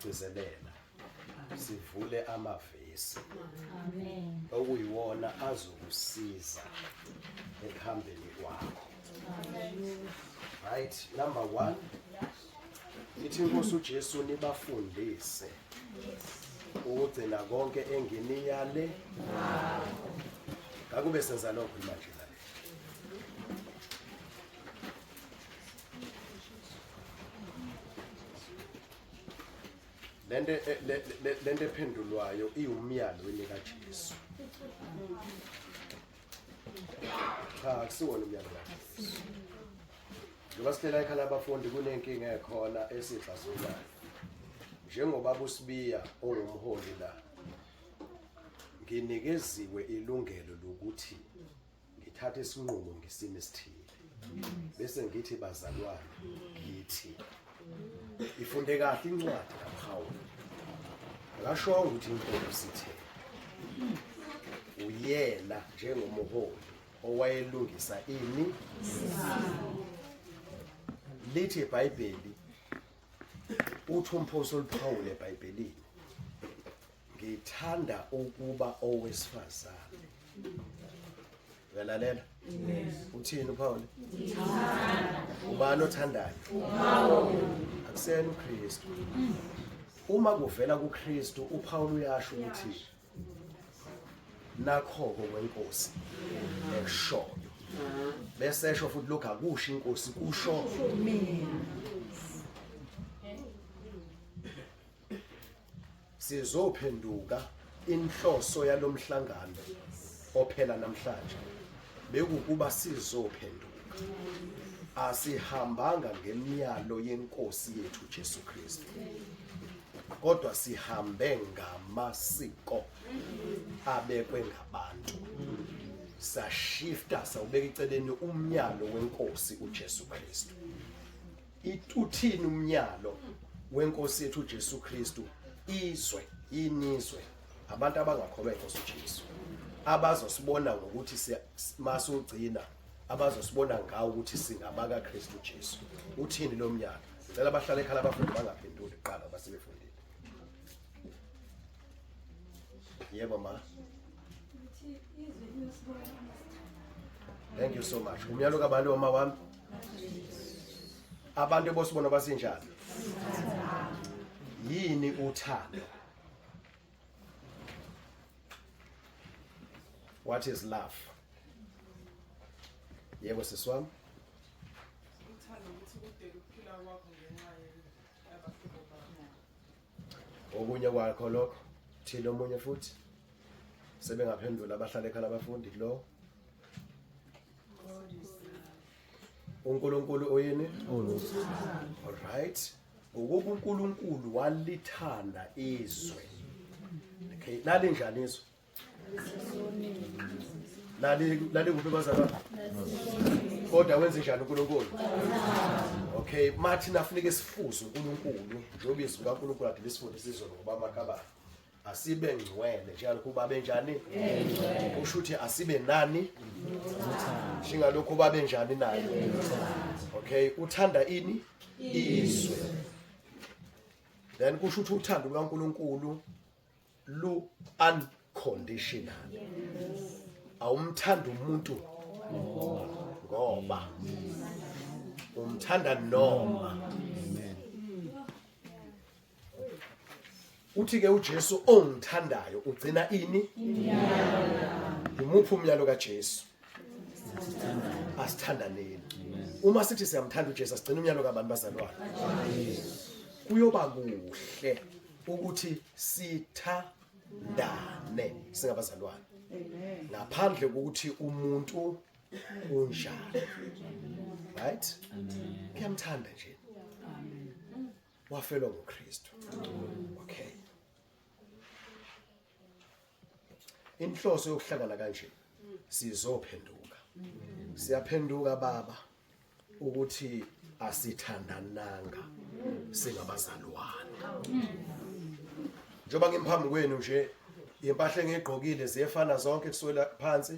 Sizogcizelela sivule amavesi. Amen. Okuyiwona azokusiza ekuhambeni kwakho. Right, number 1. Ithi inkosi uJesu nibafundise ukugcina konke enginiyale. Ngakube senza lokho manje la. Lento lento ephendulwayo iwumyalo kaJesu. Cha, akusiwona umyalo kaJesu. Njengoba sihlela ekhala abafundi kunenkinga ekhona esixazululayo. Njengoba uSibiya ongumholi la nginikeziwe ilungelo lokuthi ngithathe isinqumo ngesimo esithile bese ngithi bazalwane ngithi ifunde kahle incwadi kaPaul akashongo ukuthi inkosi ithe uyena njengomholi owayelungisa ini lithi iBhayibheli uthi umphostoli Paul eBhayibhelini ngithanda ukuba owesifazane. Uyalalela? Yes. Uthini uPaul? Ngithanda. Ubani othandayo? UPaul. Akusena uKristu. Uma kuvela kuKristu uPaul uyasho ukuthi nakhoko kwenkosi eshoyo. Bese esho futhi lokhu akusho inkosi kusho mina. Sizophenduka inhloso yalomhlangano ophela namhlanje bekukuba sizophenduka. Asihambanga ngemiyalo yenkosi yethu Jesu Kristu. Kodwa sihambe ngamasiko abekwe ngabantu. Sashifta sawubeka iceleni umyalo wenkosi uJesu Kristu. Uthini umnyalo wenkosi yethu uJesu Kristu izwe inizwe abantu abangakholwa inkosi uJesu abazosibona ngokuthi masugcina abazosibona ngawo ukuthi singabaka Kristu Jesu uthini lo mnyaka ngicela abahlale ekhala abafundi bangaphenduli kuqala basebefundile yebo ma. Thank you so much. Umyalo kabani oma wami? Abantu bosibona basinjani? Yini uthando? What is love? Yebo sisi wami. Uthando ukuthi udele ukuphila kwakho ngenxa yabahlobo bakho. Okunye kwakho lokho thina omunye futhi sebengaphendula abahlale ekhala abafundi kulo uNkulunkulu oyini? All right. Ngokuba uNkulunkulu walithanda izwe. Okay, lalinjani izwe? Lali lali kuphi bazalwane? Kodwa wenze njani uNkulunkulu? Okay, mathi nafuneka sifuze uNkulunkulu njengoba izwi kaNkulunkulu ade lisifundisa izolo ngoba amakabani. Asibe ngcwele njengalokhu ubaba enjani? Kusho ukuthi asibe nani? Njengalokhu ubaba enjani naye. Okay, uthanda ini? Izwe. Then kusho ukuthi uthando lukaNkulunkulu lu unconditional. Awumthanda umuntu ngoba umthanda noma. Uthi ke uJesu ongithandayo ugcina ini? Imuphi umyalo kaJesu? Asithandaneni. Uma sithi siyamthanda uJesu asigcina umyalo kabani bazalwane? Kuyoba kuhle ukuthi sithandane singabazalwane. Ngaphandle kokuthi umuntu unjani. Right? Ngiyamthanda nje. Wafelwa nguKristu. Okay. Inhloso yokuhlangana kanje sizophenduka. Siyaphenduka baba ukuthi asithandananga singabazalwane. Njengoba ngimphambi kwenu nje impahla engiyigqokile ziyefana zonke kusukela phansi.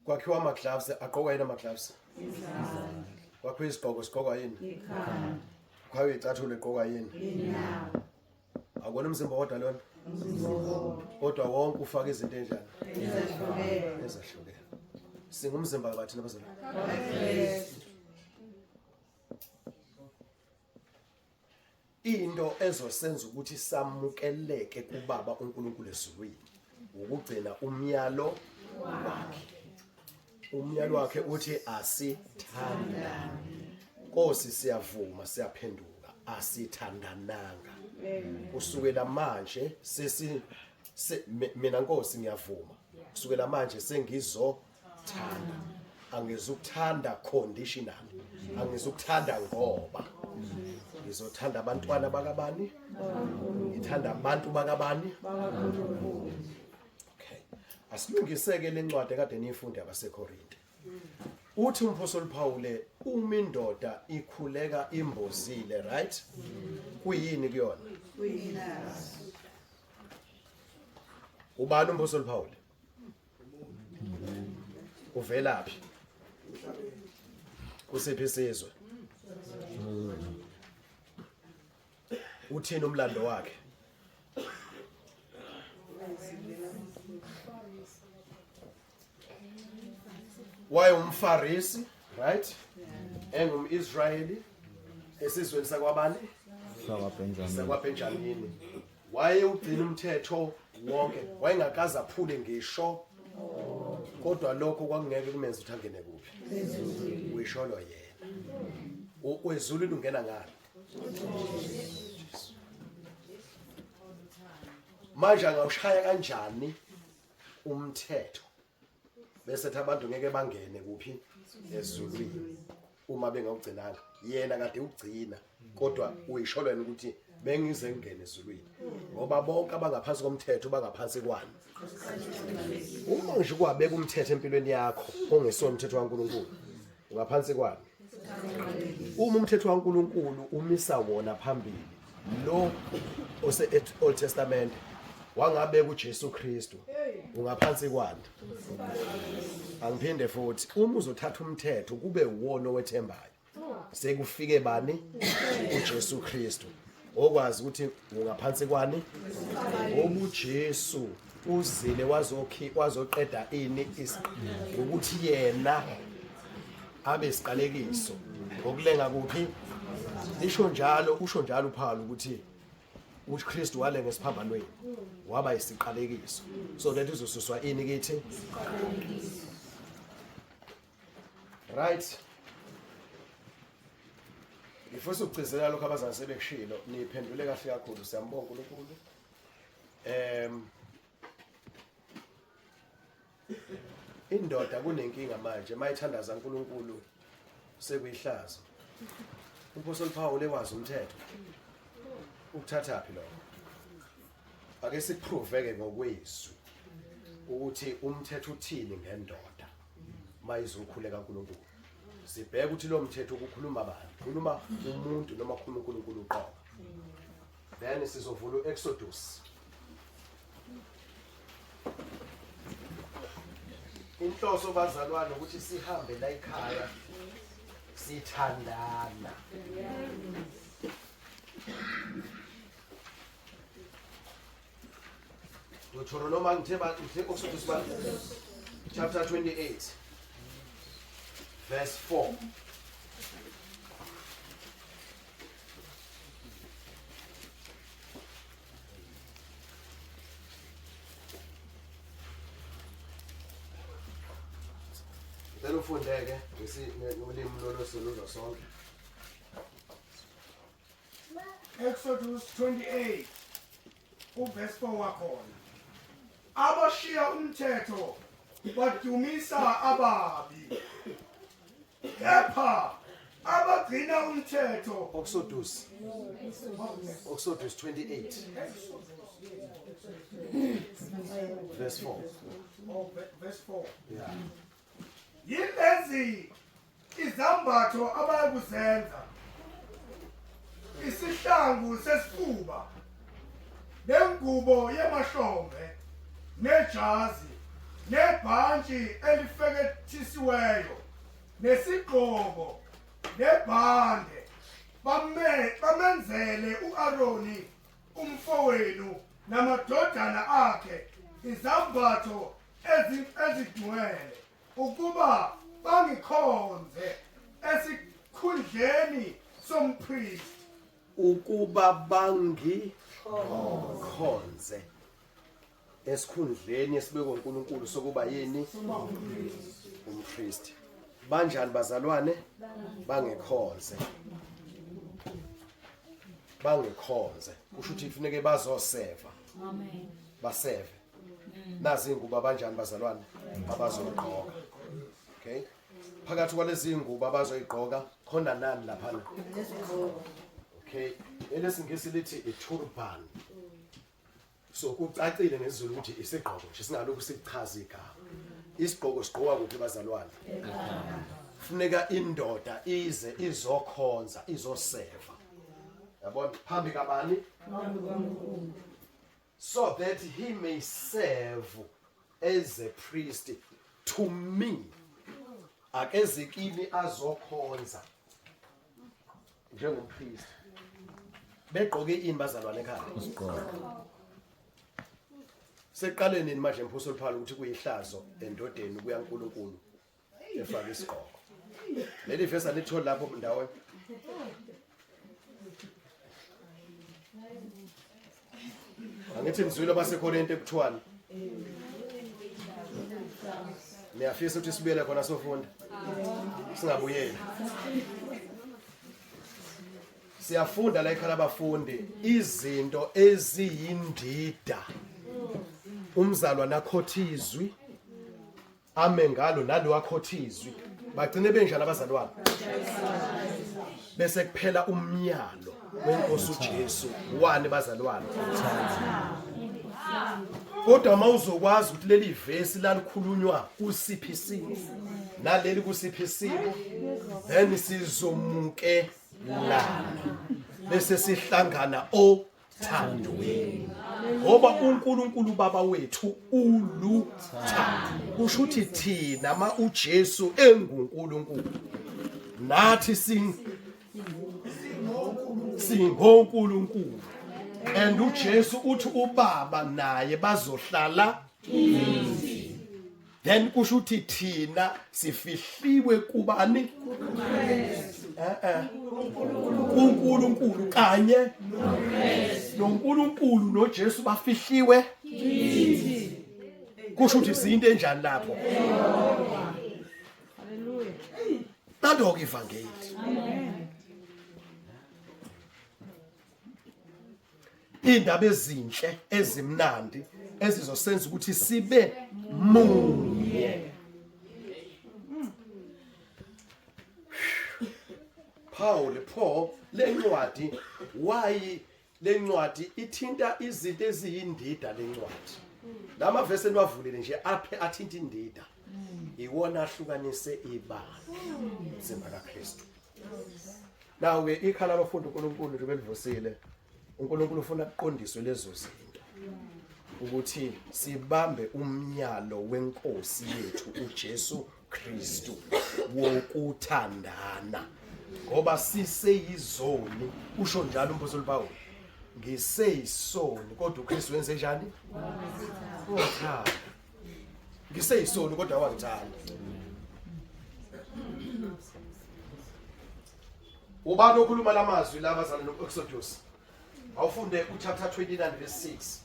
Kwakhiwa ama gloves, agqokwa yini ama gloves? Kwakhiwa isigqoko sigqokwa yini? Ikhanda. Kwakhiwa icathulo igqokwa yini? Inyawo. Akona umzimba wodwa lona? Umzimba wodwa. Kodwa wonke ufaka izinto enjani? Ezahlukene. Ezahlukene. Singumzimba kabathina bazalwane. Into ezosenza ukuthi samukeleke kubaba uNkulunkulu ezulwini ukugcina umyalo wakhe. Umyalo wakhe uthi asithandane. Nkosi siyavuma siyaphenduka asithandananga. Kusukela manje sesi mina Nkosi ngiyavuma. Kusukela manje sengizo thanda angizukuthanda conditional angizukuthanda ngoba ngizothanda abantwana bakabani ngithanda abantu bakabani okay asilungiseke lencwadi ekade niyifunde abaseKorinte uthi umphostoli Paul uma indoda ikhuleka imbozile right kuyini kuyona ubani umphostoli Paul Uvelaphi? Kusiphi isizwe? Uthini umlando wakhe? Wayewumfarisi, right? EngumIsrayeli esizweni sakwabani? SakwaBenjamini. SakwaBenjamini. Wayewugcina umthetho wonke, wayengakaze aphule ngisho kodwa lokho kwakungeke kumenze ukuthi angene kuphi uyisholo yena wezulwini ungena ngani manje angawushaya kanjani umthetho bese ethi abantu ngeke bangene kuphi ezulwini uma bengawugcinanga yena kade ugcina kodwa uyisholo yena ukuthi bengize ngingene ezulwini ngoba bonke abangaphansi komthetho bangaphansi kwani uma ngisho kwabeka umthetho empilweni yakho ongesona umthetho kaNkuluNkulu ungaphansi kwani uma umthetho kaNkuluNkulu umisa wona phambili lo ose Old Testament wangabeka uJesu Kristu ungaphansi kwani angiphinde futhi uma uzothatha umthetho kube uwona owethembayo sekufike bani uJesu Kristu okwazi ukuthi ungaphansi kwani ngoba uJesu uzile wazokhi wazoqeda ini ukuthi yena abe isiqalekiso ngokulenga kuphi lisho njalo usho njalo uPaul ukuthi uKristu walenga esiphambanweni waba isiqalekiso so that izosuswa ini kithi right ngifisa ukugcizelela lokho abazali sebekushilo niphendule kahle kakhulu siyambonga uNkulunkulu Indoda kunenkinga manje mayithandaza uNkulunkulu sekuyihlazo. Umphostoli Paul ewazi umthetho. Ukuthathaphi lokho? Ake sikuprove ke ngokwezwi ukuthi umthetho uthini ngendoda mayizokhuleka uNkulunkulu. Sibheke ukuthi lo mthetho ukukhuluma bani? Khuluma umuntu noma khuluma uNkulunkulu uqobo. Then sizovula uExodus. Inhloso bazalwane ukuthi sihambe la ekhaya sithandana. Deuteronomy ngithe ba ngithe Exodus ba chapter 28 verse 4. Ngicela ufundeke ngolimi lolu siluzwa sonke. Exodus 28 uverse 4 wakhona abashiya umthetho badumisa ababi kepha abagcina umthetho Exodus Exodus 28 verse 4 oh, verse 4 yeah yilezi izambatho abayakuzenza isihlangu sesifuba nengubo yemahlombe nejazi nebhantshi elifekethisiweyo nesigqoko Nebhande bame bamenzele uAroni umfowenu namadodana akhe izambatho ezigcwele ukuba bangikhonze esikhundleni sompristi. Ukuba bangikhonze esikhundleni esibekwe uNkulunkulu sokuba yini? Umpristi. Banjani bazalwane? Bangikhonze, bangikhonze, kusho ukuthi kufuneke bazoseva. Amen. Baseve. Nazi ingubo abanjani bazalwane abazogqoka. Okay, phakathi kwalezi ngubo abazoyigqoka khona nani laphana? Okay, elesingisi lithi i-turban. So kucacile ngesiZulu ukuthi isigqoko nje, singalokhu sikuchaza igama. Isigqoko sigqokwa kuphi bazalwane? Funeka indoda ize izokhonza, izoseva, yabona, phambi kabani? So that he may serve as a priest to me. Akeze kimi azokhonza njengompriest. Begqoke ini bazalwane ekhaya? Isigqoko. Seqale nini manje mphoso liphala ukuthi kuyihlazo endodeni kuya uNkulunkulu efaka isigqoko? Leli vesi alitholi lapho ndawonye. Angithi nizwile baseKorinte ekuthiwani? Niyafisa ukuthi sibuyele khona sofunda? Singabuyeli. Siyafunda la ekhala abafundi izinto eziyindida. Umzalwana akhotha izwi ame ngalo nalo akhotha izwi, bagcine benjani abazalwane? Bese kuphela umnyalo wenkosi uJesu wani bazalwane. Kodwa uma uzokwazi ukuthi leli vesi lalikhulunywa kusiphi isimo naleli kusiphi isimo, then sizomukelana bese sihlangana othandweni, ngoba uNkulunkulu baba wethu uluthando. Kusho ukuthi thina ma uJesu enguNkulunkulu, nathi singoNkulunkulu, and uJesu uthi ubaba naye bazohlala kithi. Then kusho ukuthi thina sifihliwe kubani? KuNkulunkulu kanye noNkulunkulu noJesu bafihliwe kithi. Kusho ukuthi siyinto enjani lapho? Haleluya. Naloko ivangeli. Indaba ezinhle ezimnandi ezizosenza ukuthi sibe munye. Paul pho lencwadi wayi lencwadi ithinta izinto eziyindida. Lencwadi, lama verse enwavulile nje aphe athinta indida, iwona ahlukanise ibandla, umzimba kaKristu. Nawo ke ikhala abafundi uNkulunkulu nje belivusile. uNkulunkulu ufuna kuqondiswe lezo zinto ukuthi sibambe umnyalo wenkosi yethu uJesu Kristu wokuthandana, ngoba siseyizoni. Usho njalo umpostoli Paul, ngiseyisoni kodwa uKristu wenze njani? Wangithanda. Ngiseyisoni kodwa wangithanda. Ubani okhuluma lamazwi la bazalwane? No-Exodus. Awufunde uchapter 29 verse 6.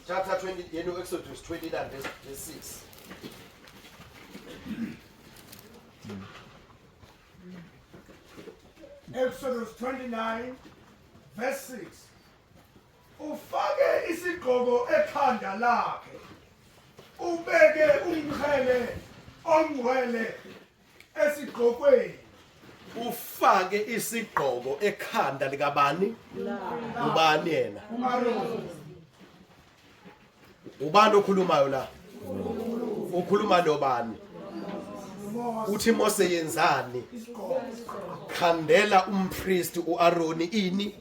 Chapter 20 yenu Exodus 29 verse 6. Exodus 29 verse 6. Ufake isigqoko ekhanda lakhe, ubeke umqhele ongcwele esigqokweni. Ufake isigqoko ekhanda likabani? Ubani yena? Ubani okhulumayo la? Ukhuluma nobani? Uthi Mose yenzani? Khandela umpriest uAroni ini,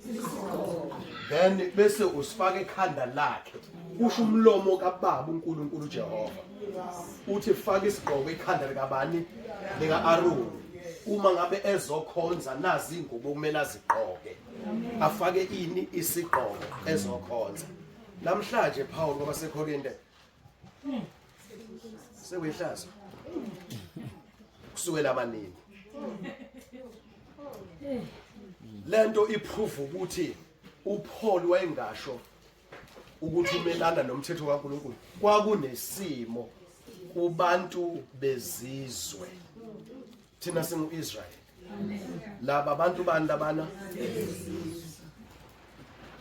then bese usifaka ekhanda lakhe. Kusho umlomo kaBaba uNkulunkulu uJehova. Uthi faka isigqoko ekhanda likabani? Lika-Aroni. Uma ngabe ezokhonza nazi ingubo kumele azigqoke. Afake ini isigqoko ezokhonza. Namhlanje Paul kwabaseKorinte sekuyihlazo kusukela abanini lento iprove ukuthi uPaul wayengasho ukuthi umelana nomthetho kaNkuluNkulu kwakunesimo kubantu bezizwe thina singu-Israyeli laba bantu bani labana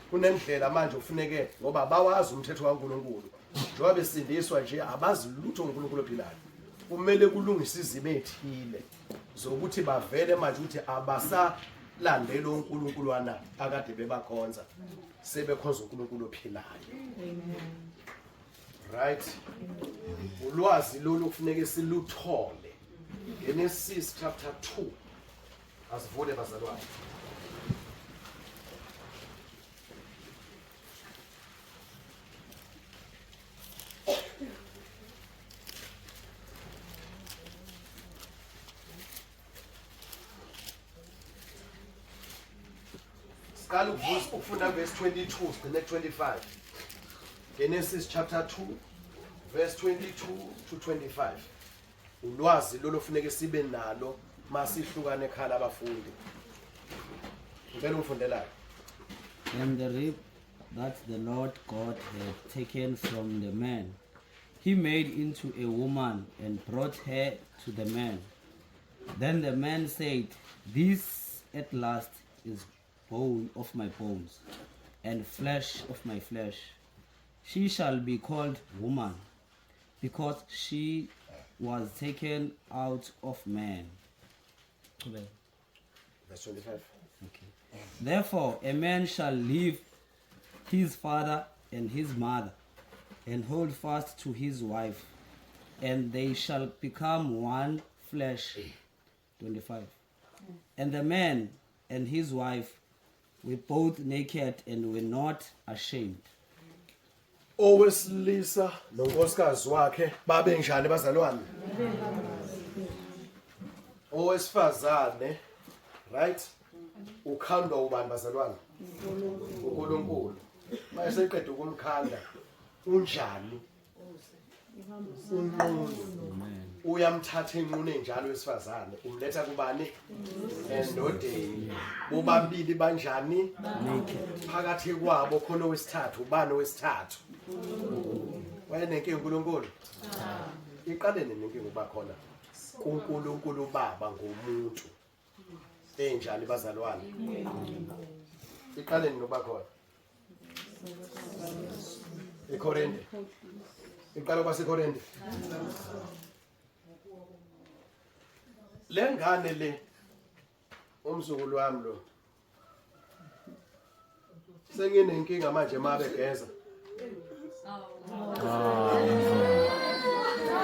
kunendlela manje ufuneke ngoba bawazi umthetho kaNkuluNkulu njengoba besindiswa nje abazi lutho ngoNkulunkulu ophilayo kumele kulungise izimo ezithile zokuthi bavele manje ukuthi abasalandeli uNkulunkulu wana akade bebakhonza sebekhonza uNkulunkulu ophilayo right ulwazi lolu kufuneke siluthole Genesis chapter 2 asivule bazalwane Siqala ukuvusa ukufunda verse 22 sigcine 25. Genesis chapter 2 verse 22 to 25. Ulwazi lolo funeke sibe nalo masihlukane ekhala abafundi. Ngicela ungifundelayo. And the rib that the Lord God had taken from the man, he made into a woman and brought her to the man. Then the man said, This at last is bone of my bones and flesh of my flesh. She shall be called woman, because she was taken out of man. Verse 25. Okay. Therefore, a man shall leave his father and his mother and hold fast to his wife, and they shall become one flesh. 25. And the man and his wife were both naked and were not ashamed. Owesilisa nonkosikazi wakhe babenjani bazalwane? Owesifazane, right? Ukhandwa ubani bazalwane? uNkulunkulu. Mayeseqeda ukumkhanda unjani? Unqunu. Uyamthatha inqunu enjalo wesifazane, umletha kubani? Endodeni. Bobabili banjani? Phakathi kwabo khona owesithathu, ubani owesithathu? Wayenenkinga uNkulunkulu? Iqale nini inkinga ukuba khona? kuNkulunkulu Baba ngomuntu. Enjani bazalwane? Iqale nini ukuba khona? eKorinte. Iqala kwaseKorinte. Le ngane le umzukulu wami lo senginenkinga manje mabe geza.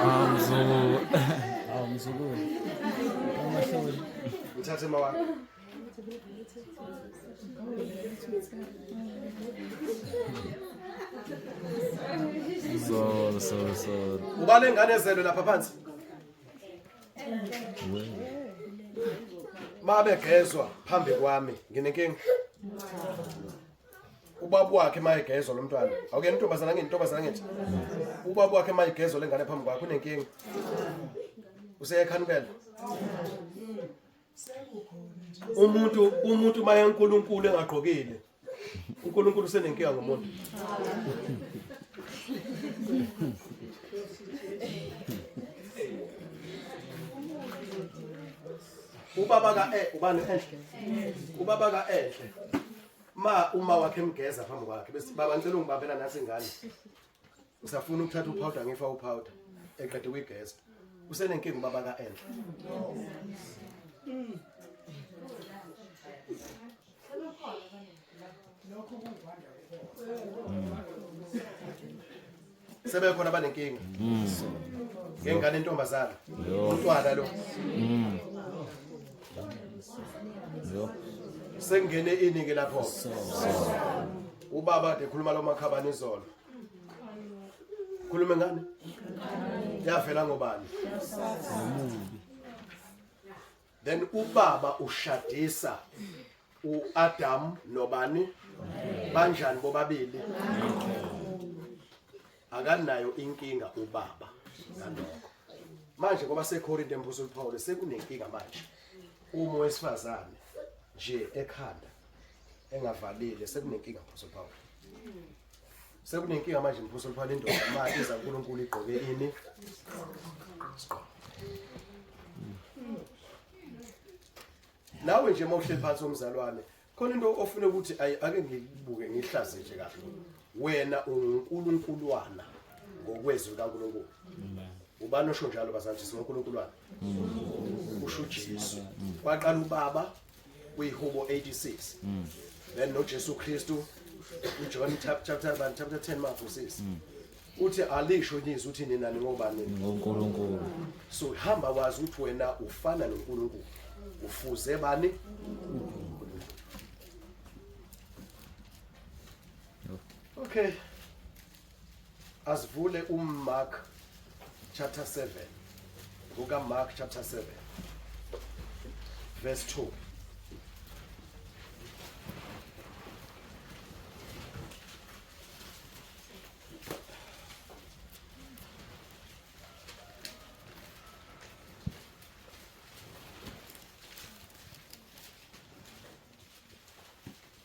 Ah, mzukulu. Ah, mzukulu. Amahloni. Ngithathe mawami. So, so, so. Uba lengane ezelwe lapha phansi. Mabe gezwa phambi kwami nginenkinga. Ubaba wakhe mayegezwa lo mntwana. Awukena intombazana ngintombazana ngithi. Ubaba wakhe mayegezwa lengane phambi kwakhe unenkinga. Useyekhanukela. Umuntu umuntu maye uNkulunkulu engagqokile. uNkulunkulu usenenkinga ngomuntu. Ubaba ka eh ubani enhle? Ubaba ka enhle. Ma uma wakhe emgeza phambi kwakhe bese baba ngicela ungibambela nasi ingane. Usafuna ukuthatha upowder ngifa upowder eqede kuyigeza. Usenenkinga ubaba ka enhle. Sebekhona abanenkinga. Ngengane intombazana. Umntwana lo. Yo. Sengene ini ke lapho. Ubaba kade ekhuluma lo makhabane izolo. Khulume ngani? Yavela ngobani? Then ubaba ushadisa uAdam nobani? Banjani bobabili? Akanayo inkinga ubaba ngalokho. Manje ngoba seKorinte mphostoli Paul sekunenkinga manje. Uma wesifazane nje ekhanda engavalile sekunenkinga mphostoli Paul. Sekunenkinga manje mphostoli Paul indoda ma iza uNkulunkulu igqoke ini? Isigqoko. Nawe nje mawuhleli phansi umzalwane khona into ofuna ukuthi ayi ake ngibuke ngihlaze nje kahle. Wena unguNkulunkulwana ngokwezwi kaNkulunkulu. Ubani osho njalo bazali singoNkulunkulwana? Usho uJesu. Kwaqala ubaba kwihubo 86. Then noJesu Kristu uJohn chapter 1 chapter 10 mavusisi. Uthi alisho izwi uthi nina ningobani? NgoNkulunkulu. So hamba wazi ukuthi wena ufana noNkulunkulu. Ufuze bani? Okay. Asivule uMark chapter 7. Kuka Mark chapter 7. Verse 2.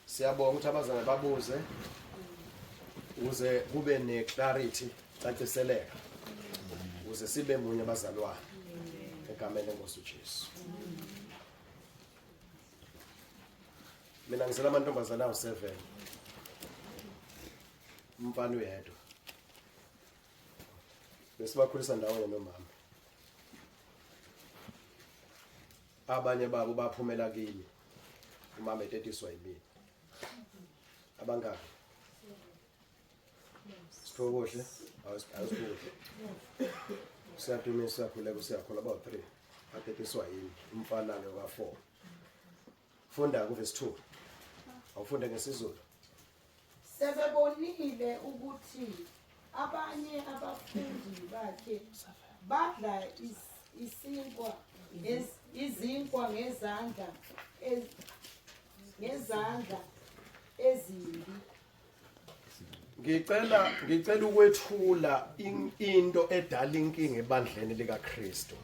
Siyabonga ukuthi abazalwane babuze ukuze kube neclarity caciseleka ukuze sibe munye abazalwane egameni lenkosi uJesu. Mina ngizela amantombazane awu7 umfana uyedwa besibakhulisa ndawonye nomama abanye babo baphumela kimi umama etetiswa yimina abangaki siphokohle awusiphokohle siyadumisa siyakhuleka siyakholwa about 3 atetiswa yimi umfana ke ka4 funda ku verse 2 awufunde ngesiZulu. Sebebonile ukuthi abanye abafundi bakhe badla isinkwa izinkwa ngezandla ngezandla ezimbi. Ngicela ngicela ukwethula into edala inkinga ebandleni likaKristu.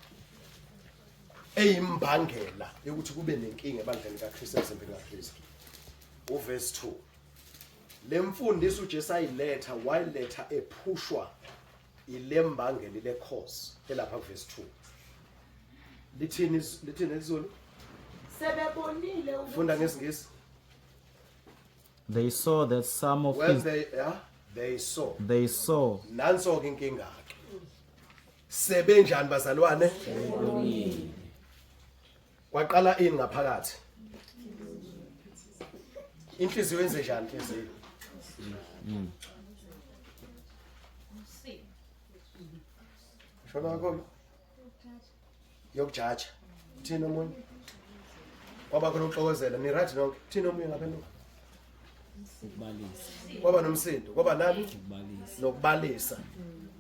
Eyimbangela yokuthi kube nenkinga ebandleni likaKristu emzimbeni kaKristu. Uverse 2. Lemfundiso uJesu ayiletha wayiletha ephushwa ilembangela ile cause elapha kuverse 2. Lithini lithini isiZulu? Sebebonile ukuthi Funda ngesiNgisi. They saw that some of Well his they yeah they saw. they saw Nanso ke inkinga ke. Sebenjani bazalwane? Kwaqala ini ngaphakathi? Inhliziyo yenze njani inhliziyo? Shona kakhulu. Yokujaja. Thina omunye. Kwaba khona ukuxokozela, ni right nonke. Thina omunye ngapha emuva. Ukubalisa. Kwaba nomsindo, kwaba nani? Ukubalisa. Nokubalisa.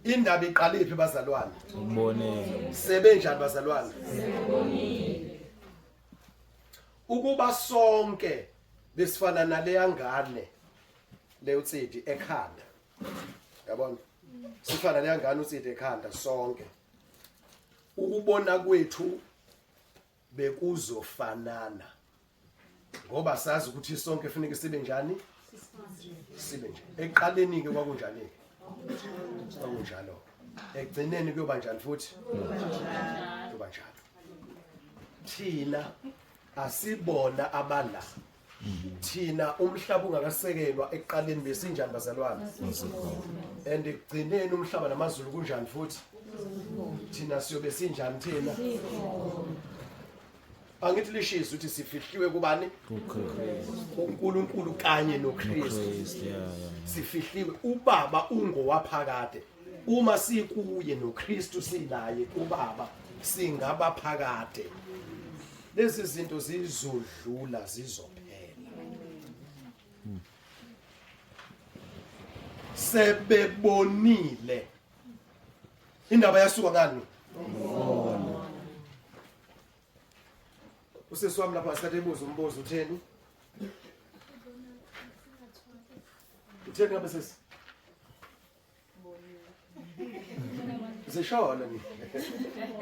Indaba iqaliphi bazalwane? Ukubonela. Sebenjani bazalwane? Ukuba sonke besifana naleya ngane leyotsidi ekhanda. Yabona? Sifana leya ngane utsidi ekhanda sonke. Ukubona kwethu bekuzofanana. Ngoba sazi ukuthi sonke kufuneka sibe njani? Sibe nje. Ekuqaleni ke kwakunjani ke? Kwakunjalo. Ekugcineni kuyoba njani futhi? Kuyoba njalo. Thina asibona abala. Thina umhlaba ungakasekelwa ekuqaleni besinjani bazalwane? And ekugcineni umhlaba namazulu kunjani futhi? Thina siyobe sinjani thina? Angithi lishiso ukuthi sifihliwe kubani? kuNkulunkulu kanye noKristu. Christ, yeah, yeah. Sifihliwe ubaba ungowaphakade. Uma sikuye noKristu sinaye ubaba singaba phakade. Lezi zinto zizodlula zizophela. Sebebonile. Indaba yasuka ngani? Usisi wami lapha ngesikhathi ebuza umbuzo utheni? Utheni ngabe sisi? Zishona ni.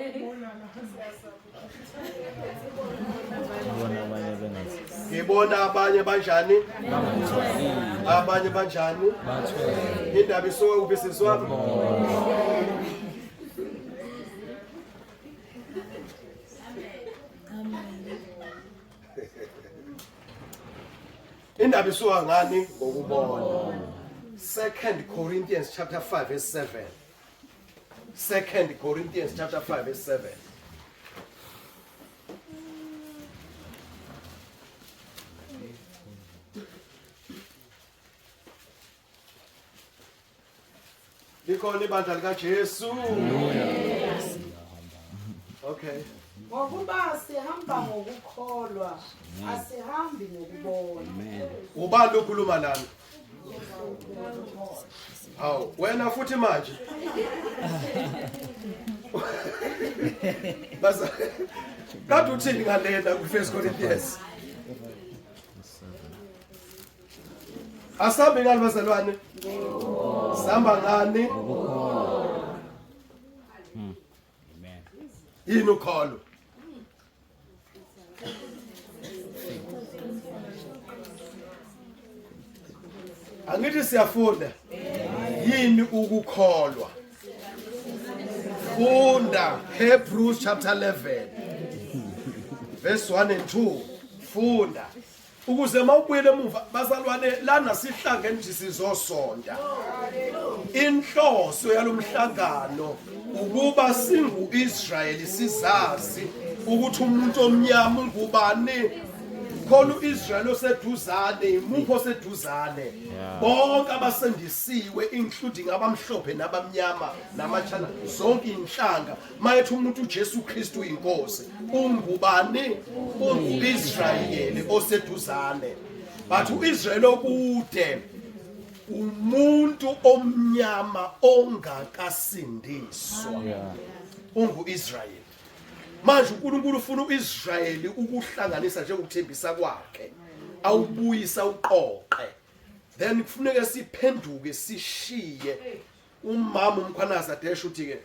Ngibona abanye bengazi. Ngibona abanye banjani? Abanye banjani? Bathwele. Indaba isuka kuphi sisi wami? Indaba isuka ngani? Ngokubona. 2 Corinthians chapter 5 verse 7. 2 Corinthians chapter 5 verse 7. Likhona ibandla likaJesu. Okay. Ngokuba sihamba ngokukholwa, asihambi ngokubona. Ubani okhuluma lana? Hawu, wena futhi manje. Basa. Kade uthini ngalena ku First Corinthians? Asambe ngani bazalwane? Sihamba ngani? Amen. Yini ukholo? Angithi siyafunda. Yini ukukholwa? Funda Hebrews chapter 11 verse 1 and 2. Funda. Ukuze mawubuyele emuva bazalwane lana sihlangene nje sizosonta. Inhloso yalomhlangano ukuba singu-Israyeli sizazi ukuthi umuntu omnyama ungubani khona uIsrael oseduzane imuphi oseduzane bonke abasindisiwe including abamhlophe nabamnyama namachana zonke inhlanga mayethi umuntu uJesu Kristu inkosi ungubani unguIsrayeli oseduzane but uIsrael okude umuntu omnyama ongakasindiswa unguIsrayeli manje uNkulunkulu ufuna uIsrayeli ukuhlanganisa njengokuthembisa kwakhe awubuyisa uqoqe then kufuneka siphenduke sishiye umama umkhwanazi adesha uthi ke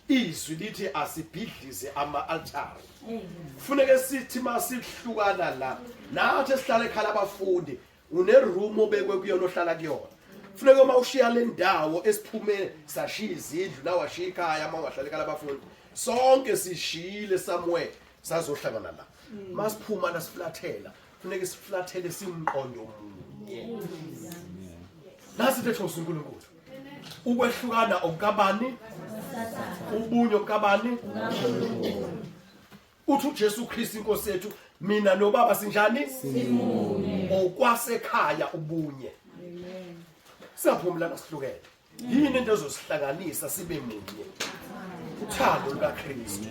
izwi lithi asibhidlize ama-altare kufuneke sithi masihlukana la nathi esihlala ekhala abafundi uneroom obekwe kuyona ohlala kuyona funeka uma ushiya le ndawo esiphume sashiya izindlu la washiya ikhaya uma ungahlala ekhala abafundi sonke sishiyile somewhere sazohlangana la masiphuma la siflathela funeka siflathele simqondo munye nasi into ethosa uNkulunkulu ukwehlukana okukabani ubunye okukabani uthi uJesu Kristu inkosi yethu mina nobaba sinjani simunye okwasekhaya ubunye siyaphumula sihlukene yini into ezosihlanganisa sibe munye uthando lukaKristu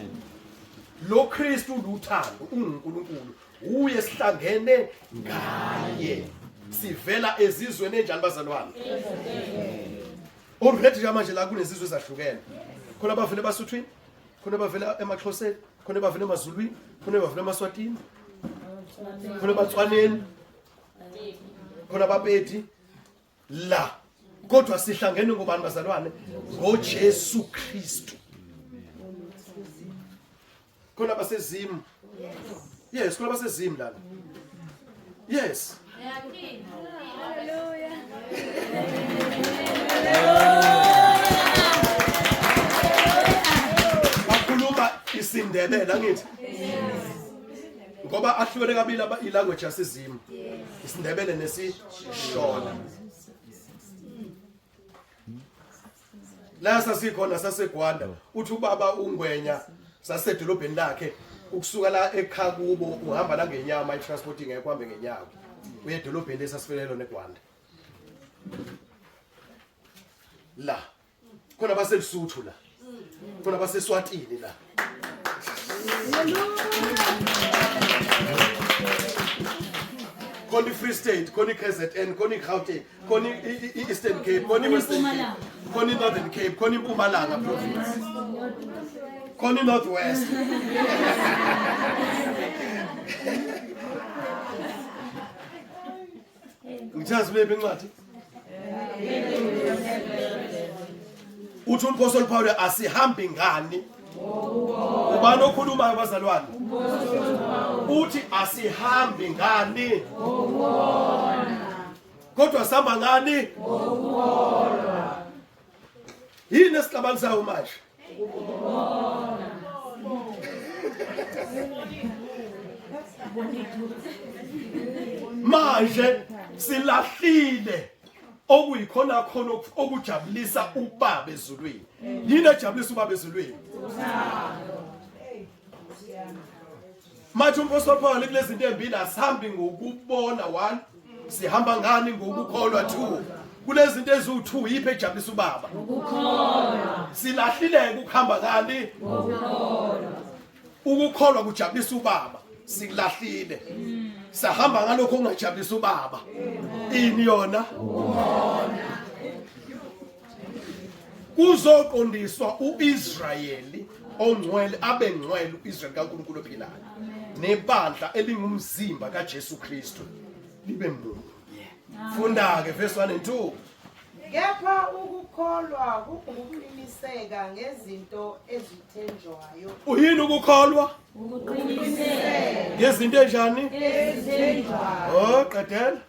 lo Kristu uluthando unguNkulunkulu uye sihlangene ngaye sivela ezizweni enjani bazalwane already nje manje la kunezizwe ezahlukene khona abavela ebasuthwini khona abavela emaxhoseni khona abavela emazulwini khona abavela emaswatini khona abatswaneni khona abapedi la kodwa sihlangene ngobani bazalwane ngoJesu Kristu khona basezimu yes khona basezimu lana yes Hallelujah. Bakhuluma isiNdebele angithi ngoba ahlukene kabili ilanguage yasezimu isiNdebele nesiShona la sasikhona sasegwanda uthi ubaba ungwenya sasedolobheni lakhe ukusuka la ekhaya kubo uhamba la ngenyama i-transport ingekho uhambe ngenyawo uye edolobheni lesasifelelo negwanda la khona baseLesotho la khona baseSwatini la khona i-Free State khona i-KZN khona i-Gauteng khona i-Eastern Cape khona i-Western Cape khona i-Northern Cape khona iMpumalanga province. Khona iNorth West. Ngithazi bebe incwadi. Uthi uMphostoli Paul asihambi ngani? Ubani okhulumayo bazalwane? Uthi asihambi ngani? Kodwa sihamba ngani? Yini esixabanisayo manje? Manje silahlile okuyikhona khona okujabulisa ubaba ezulwini. Yini ejabulisa ubaba ezulwini? Manje uMpostoli Paul kulezi zinto ezimbili asihambi ngokubona one sihamba ngani ngokukholwa two kulezi zinto eziwu-2 yiphi ejabulisa ubaba Ukukholwa. Silahlileke ukuhamba ngani Ngokukholwa. Ukukholwa kujabulisa ubaba sikulahlile sahamba ngalokho okungajabulisa ubaba ini yona kuzoqondiswa uIsrayeli ongcwele abe ngcwele uIsrayeli kaNkulunkulu ophilayo nebandla elingumzimba kaJesu Kristu libe munye funda ke verse 1 and 2 Kepha ukukholwa kungukuqiniseka ngezinto ezithenjwayo. Uyini ukukholwa? Ukuqiniseka ngezinto enjani? Ezithenjwayo. Oh, qedela.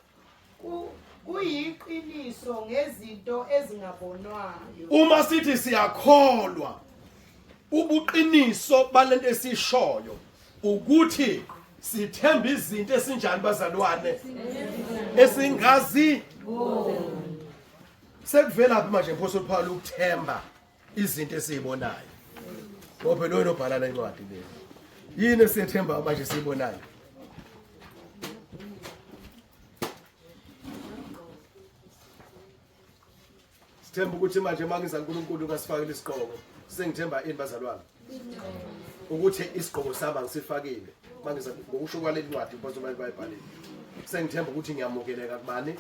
Kuyiqiniso ngezinto ezingabonwayo. Uma sithi siyakholwa ubuqiniso balento esishoyo ukuthi sithemba izinto esinjani bazalwane esingazi sekuvela phi manje mphostoli Paul ukuthemba izinto esizibonayo ngoba phela wena obhala le ncwadi le yini esiyethemba manje siyibonayo Sithemba ukuthi manje uma ngiza uNkulunkulu ngasifakile isigqoko sengithemba ini bazalwane ukuthi isigqoko sami angisifakile mangiza ngokusho kwale ncwadi inkosi uma bayibhalile sengithemba ukuthi ngiyamukeleka kubani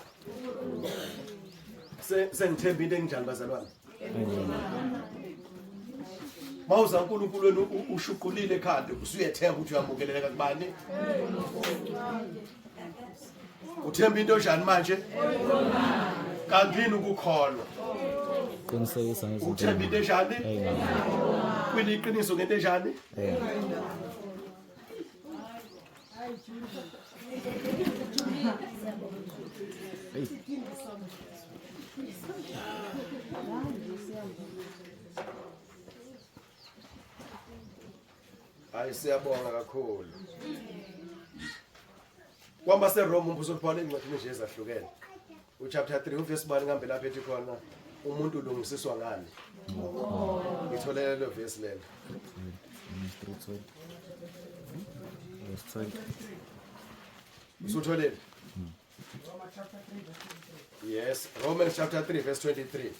sengithemba into enginjani bazalwane mawuza uNkulunkulu wena ushuqulile ekhanda usuyethemba ukuthi uyamukeleka kubani uthemba into njani manje kanti yini ukukholwa Qinisekisa ngezinto. uthemba into enjani kwiliqiniso ngento enjani Hayi siyabonga kakhulu. KwabaseRoma umbuso uphawula ezincwadini nje ezahlukene. Uchapter 3 uvesi bani ngihambe lapha ethi khona umuntu ulungisiswa ngani? Ngithole lelo vesi lelo. Verse 20. Usutholile? Yes, Romans chapter 3 verse 23.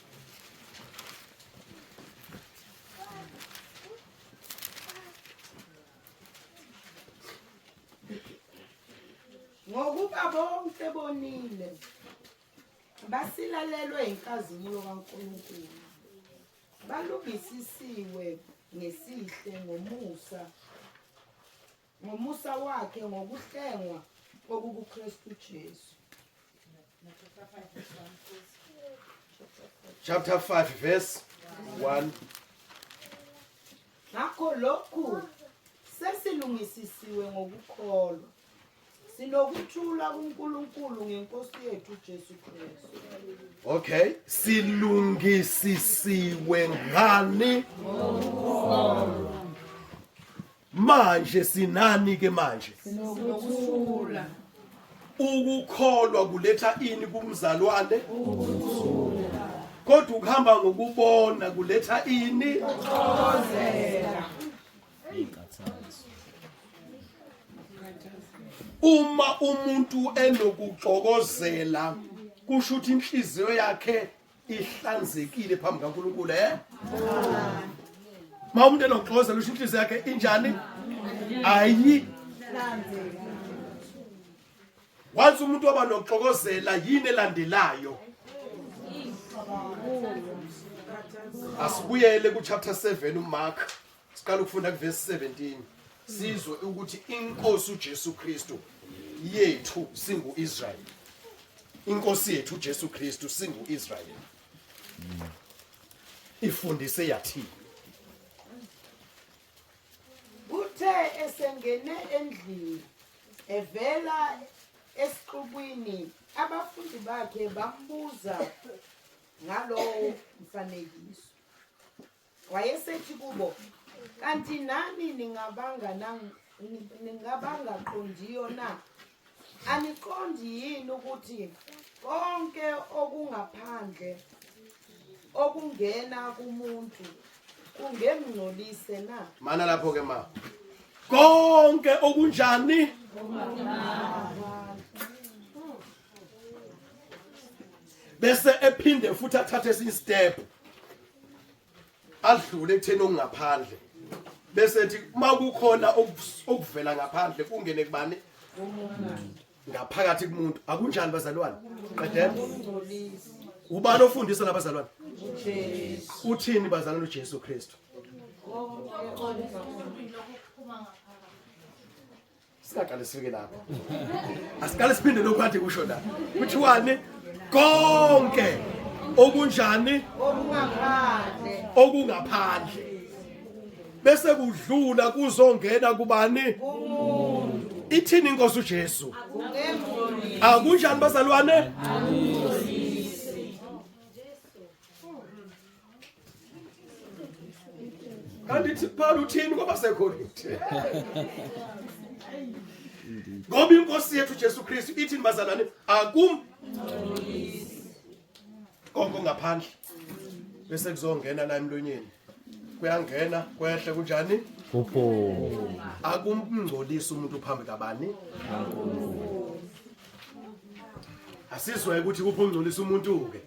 Ngokuba bonke bonile basilalelwe inkazimulo kaNkulunkulu balungisisiwe ngesihle ngomusa ngomusa wakhe ngokuhlengwa okukuKristu Jesu. Chapter 5 verse 1. Ngakho lokhu sesilungisisiwe ngokukholwa sinokuthula kuNkulunkulu ngenkosi yethu uJesu Kristu. Okay, silungisisiwe ngani? Manje sinani ke manje? Sinokuthula. Ukukholwa kuletha ini kumzalwane? Ukuthula. Kodwa ukuhamba ngokubona kuletha ini? Ukuxokozela. Uma umuntu enokuxokozela kusho ukuthi inhliziyo yakhe ihlanzekile phambi kaNkulunkulu eh ma umuntu enokuxokozela usho inhliziyo yakhe injani ayi once umuntu waba nokuxokozela yini elandelayo asibuyele ku chapter 7 uMark Siqala ukufunda kuverse 17 sizwe ukuthi inkosi uJesu Kristu yethu singuIsrael. Inkosi yethu uJesu Kristu singuIsrael. Ifundise yathini? Uthe esengene endlini evela esixukwini abafundi bakhe bambuza ngalowo mfanekiso. Wayesethi kubo, kanti nani ningabangaqondiyo na? Aniqondi yini ukuthi konke okungaphandle okungena kumuntu kungemngcolise na? Mana lapho ke ma. Konke okunjani? Bese ephinde futhi athathe esinye step. Adlule ekutheni okungaphandle. Bese ethi makukhona okuvela ngaphandle kungene kubani? Ngaphakathi kumuntu. Akunjani bazalwane? Qedela. Ubani ofundisa labazalwane? uJesu. Uthini bazalwane uJesu Kristu? Singaqale sifike lapho. Asiqale siphinde lokhu kade kusho la. Kuthiwani? Konke okunjani? Okungaphandle. Okungaphandle. Bese kudlula kuzongena kubani? Ithini inkosi uJesu? Akunjani bazalwane? Kanti Paul uthini kwabaseKorinte? Ngoba inkosi yethu Jesu Kristu ithini bazalwane? Akum konke ngaphandle bese kuzongena la emlonyeni. Kuyangena kwehle kunjani? Kuphume. Akumngcolisa umuntu phambi kabani? Asizwe ukuthi kuphi ungcolisa umuntu ke.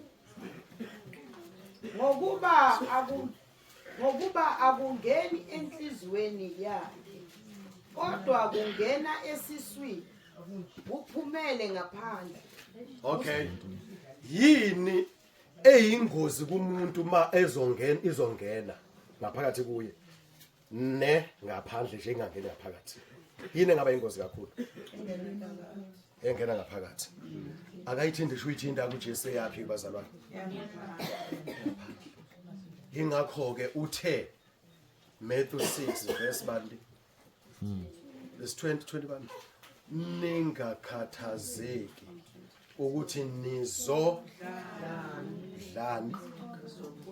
Ngokuba akungeni enhliziyweni yakhe, kodwa kungena esiswini, kuphumele ngaphandle. Okay. Yini eyingozi kumuntu ma ezongena izongena ngaphakathi kuye ne ngaphandle nje ingangeni ngaphakathi? Yini engaba ingozi kakhulu? Engena ngaphakathi. Akayithindi sho uyithinta kuJesu eyaphi bazalwane? Ingakho ke uthe Matthew 6 verse bandi verse 20 21 ningakhathazeki ukuthi nizo dlani,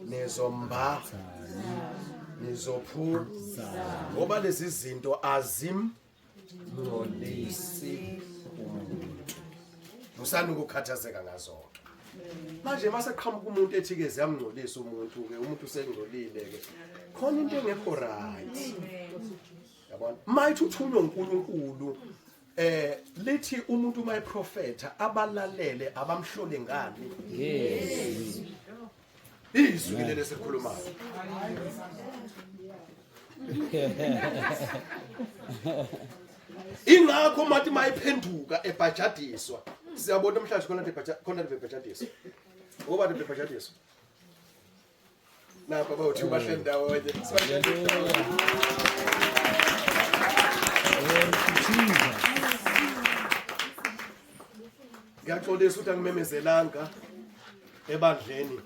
nizomba, nizophuza, ngoba lezi zinto azimngcolisi umuntu. Musani ukukhathazeka ngazo-ke. Manje mase qhamuka umuntu ethi ke ziyamngcolisa umuntu ke, umuntu usengcolile ke, khona into engekho right. Yabona, mayithi uthunywe uNkulunkulu, lithi umuntu uma eprofetha abalalele abamhlole ngani? Yes. Izwi leli esikhulumayo. Ingakho mathi mayiphenduka ebhajadiswa. Siyabona namhlanje khona khona bebhajadiswa. Ngoba bebhajadiswa. Lapha bawuthi bahleli ndawonye. Ngiyaxolisa ukuthi angimemezelanga ebandleni.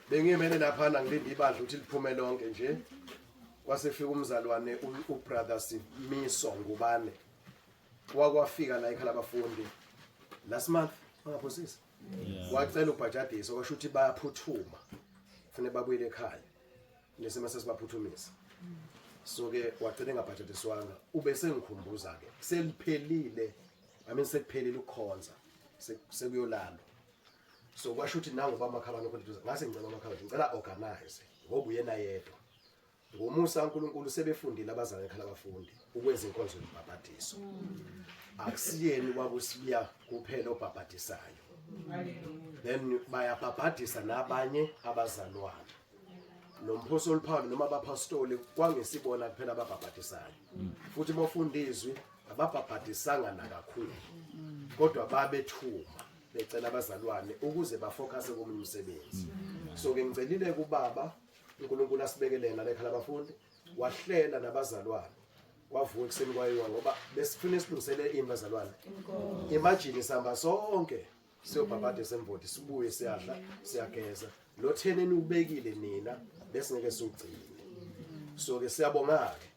Bengimele lapha ngilinde ibandla ukuthi liphume lonke nje. Kwasefika umzalwane ubrother Simiso Ngubane. Wakwafika la ekhala abafundi last month angaphosisi. Wacela ubhajadiswa kwasho ukuthi bayaphuthuma. Kufanele babuyele ekhaya. Nesimo sesibaphuthumisa. So ke wagcina engabhajadiswanga. Ube sengikhumbuza ke seliphelile. I mean sekuphelile ukukhonza. Sekuyolalwa. So kwasho ukuthi nangu bamakhabane khona ngase ngicela amakhabane ngicela organize ngoba uyena yedwa. Ngomusa kaNkuluNkulu sebefundile abazalwane ekhala abafundi ukwenza inkonzo yobhabhadiso. Akusiyeni kwakusibiya kuphela obhabhadisayo. Then bayabhabhadisa nabanye abazalwane. Nomphostoli Paul noma abapostoli kwangesibona kuphela ababhabhadisayo. Futhi mofunda izwi ababhabhadisanga nakakhulu. Kodwa babethuma becela abazalwane ukuze bafocus komunye umsebenzi. So ke ngicelile kubaba uNkulunkulu asibekele yena lekhala abafundi. Wahlela nabazalwane. Kwavuka ekuseni kwayiwa ngoba besifuna silungisele ini bazalwane. Imagine sihamba sonke siyobhabhadisa semvoti sibuye siyadla siyageza. Lo 10 eniubekile nina besingeke siwugcine. So ke siyabonga ke.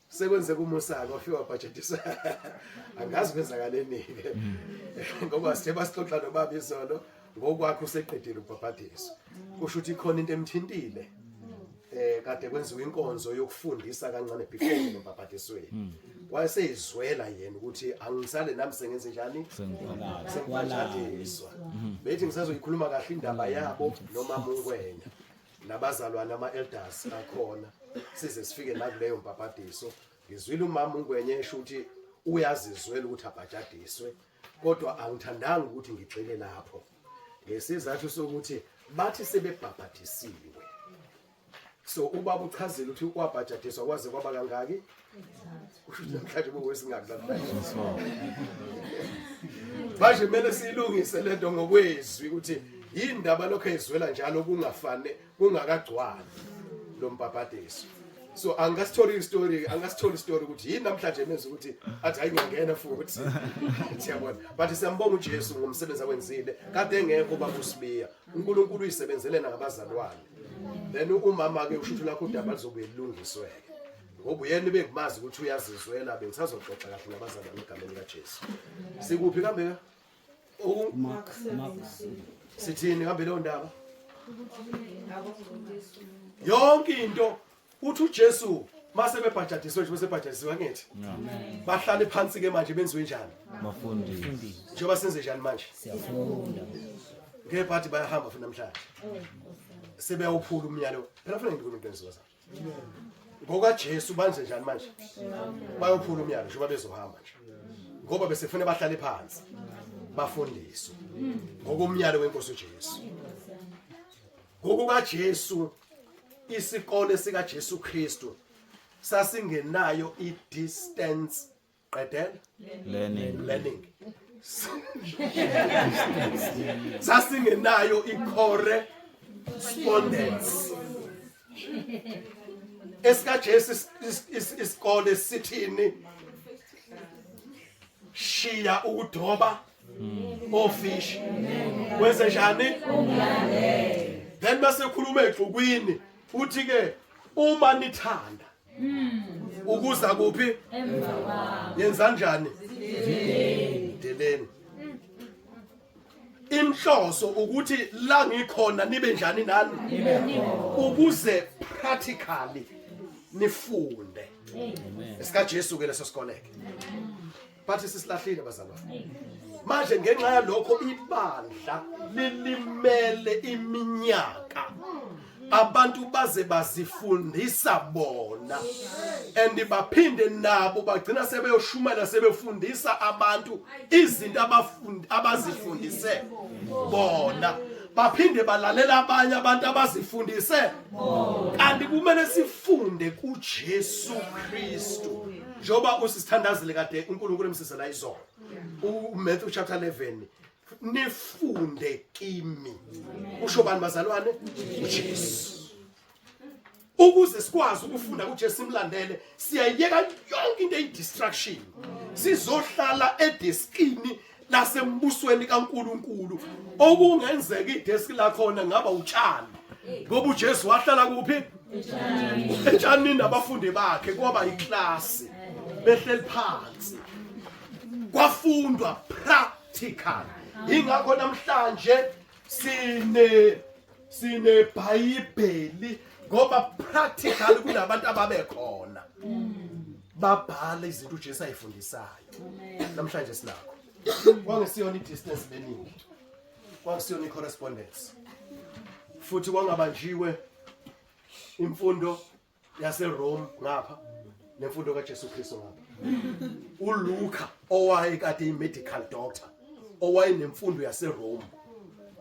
Sekwenzeka umusa-ke wafika wabhajadiswa angazi kwenzakaleni-ke ngoba sithe basixoxa nobaba izolo ngokwakhe useqedile ukubhabhadiswa kusho ukuthi ikhona into emthintile eh kade kwenziwa inkonzo yokufundisa kancane before nombhabhadisweni wayeseyizwela yena ukuthi angisale nami sengenze njani sengibhajadiswa bethi ngisazoyikhuluma kahle indaba yabo noma mungwenya nabazalwane ama-elders akhona size sifike nakuleyo mbhabhadiso ngizwile umama ungwenye esho ukuthi uyazizwela ukuthi abhajadiswe kodwa angithandanga ukuthi ngigxile lapho ngesizathu sokuthi bathi sebebhabhadisiwe so ubaba uchazile ukuthi wabhajadiswa kwaze kwaba kangaki kusho ukuthi namhlanje bukwesingaki namhlanje manje kumele siyilungise lento ngokwezwi ukuthi yindaba lokho ezwela njalo kungafane kungakagcwali lo mbhabhadiso so angasitholi istory angasitholi istory ukuthi yini namhlanje emenza ukuthi athi hayi ngiyangena futhi siyabona but siyambonga uJesu ngomsebenzi awenzile kade engekho baba uSibiya uNkulunkulu uyisebenzele nangabazalwane then umama ke usho ukuthi lakho udaba lizobuye lilungisweke ngoba uyena bengimazi ukuthi uyazizwela bengisazoxoxa kahle nabazalwane egameni likaJesu sikuphi kambe Mark sithini kambe leyo ndaba yonke into uthi uJesu mase bebhajadiswe nje besebhajadisiwe angithi bahlale phansi ke manje benziwe njani bafundisi njengoba senze njani manje siyafunda ngebhadi bayahamba futhi namhlanje sebeyawuphula umyalo phela fanele ngikhulume into enziwa zami ngokaJesu banze njani manje bayophula umyalo njengoba bezohamba nje ngoba besefuna bahlale phansi bafundiswe ngokomyalo wenkosi uJesu ngokukaJesu isikole sikaJesu Kristu sasingenayo i-distance qedela learning learning sasingenayo i-correspondence esikaJesu isikole sithini shiya ukudoba ofish wenze njani then base khuluma exukwini uthi ke uma nithanda ukuza kuphi yenza njani deleni inhloso ukuthi la ngikhona nibe njani nani ukuze practically nifunde esikaJesu ke leso sikoleke bathi sisilahlile bazalwane manje ngenxa yalokho ibandla lilimele iminyaka abantu baze bazifundisa bona and baphinde nabo bagcina sebeyoshumayela sebefundisa abantu izinto abafundi abazifundise bona baphinde balalela abanye abantu abazifundise kanti kumele sifunde kuJesu Kristu njengoba usisithandazile kade uNkulunkulu emsizela izolo uMatthew chapter 11 nifunde kimi usho bani bazalwane uJesu ukuze sikwazi ukufunda kuJesu simlandele siyayiyeka yonke into eyi-distraction sizohlala edeskini lasembusweni kaNkuluNkulu okungenzeka ideski lakhona ngaba utshani ngoba uJesu wahlala kuphi etshanini nabafundi bakhe kwaba iklasi behleli phansi kwafundwa practical ingakho namhlanje sine sineBhayibheli ngoba practical kunabantu ababekhona babhala izinto uJesu ayifundisayo namhlanje sinakho kwangesiyona i-distance learning kwakusiyona i-correspondence futhi kwangabanjiwe imfundo yaseRome ngapha nemfundo kaJesu Kristu ngapha uLuka owayekade i-medical doctor owayenemfundo yaseRome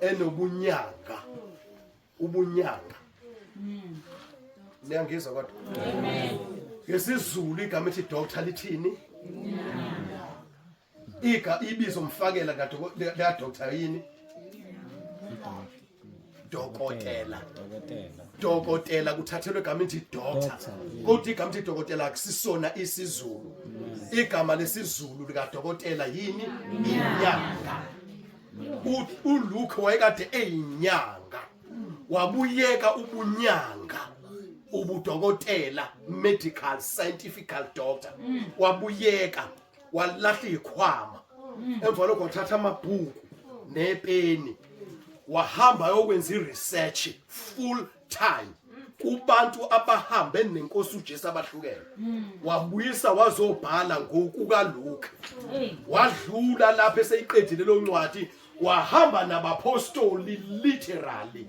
enobunyanga ubunyanga niyangizwa kodwa amen ngesiZulu igama ethi doctor lithini iga ibizo mfakela lika doctor yini Dokotela. Dokotela kuthathelwe igama ethi doctor. Kodwa igama ethi dokotela akusisona isiZulu. Igama lesiZulu likadokotela yini? Inyanga. ULuke wayekade eyinyanga. Wabuyeka ubunyanga. Ubudokotela, medical scientific doctor. Wabuyeka walahla ikhwama. Emva lokho wathatha amabhuku nepeni wahamba yokwenza iresearch full time kubantu abahambe nenkosi uJesu abahlukene. Wabuyisa wazobhala ngokuka Luke. Wadlula lapho eseyiqedile lo ncwadi, wahamba nabapostoli literally.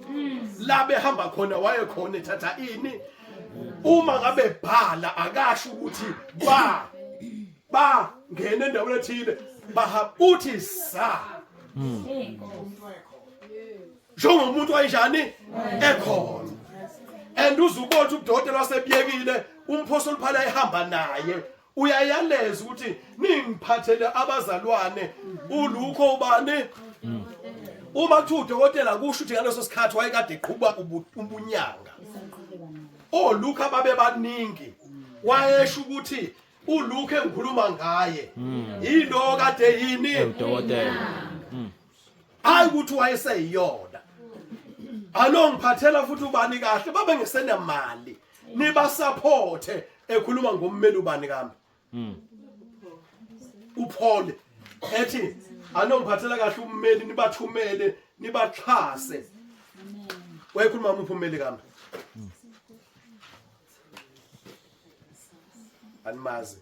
La behamba khona waye khona ethatha ini. Uma ngabe bhala akasho ukuthi ba ngena endaweni ethile, baha uthi sa njengomuntu wayenjani ekhona. And uzubona ukuthi udokotela wasebuyekile umphostoli Paul ehamba naye uyayaleza ukuthi ningiphathele abazalwane uLukho ubani. Uma kuthiwa udokotela kusho ukuthi ngaleso sikhathi wayekade eqhuba ubunyanga. OLukho ababe baningi wayesho ukuthi uLukho engikhuluma ngaye yilo kade yini udokotela. Hayi ukuthi wayeseyiyona. Alo ngiphathela futhi ubani kahle babe ngesenamali nibasupporte ekhuluma ngommeli ubani kami uPaul ethi alo ngiphathela kahle ummeli nibathumele nibaxhase. Wayekhuluma muphi ummeli kami? Animazi.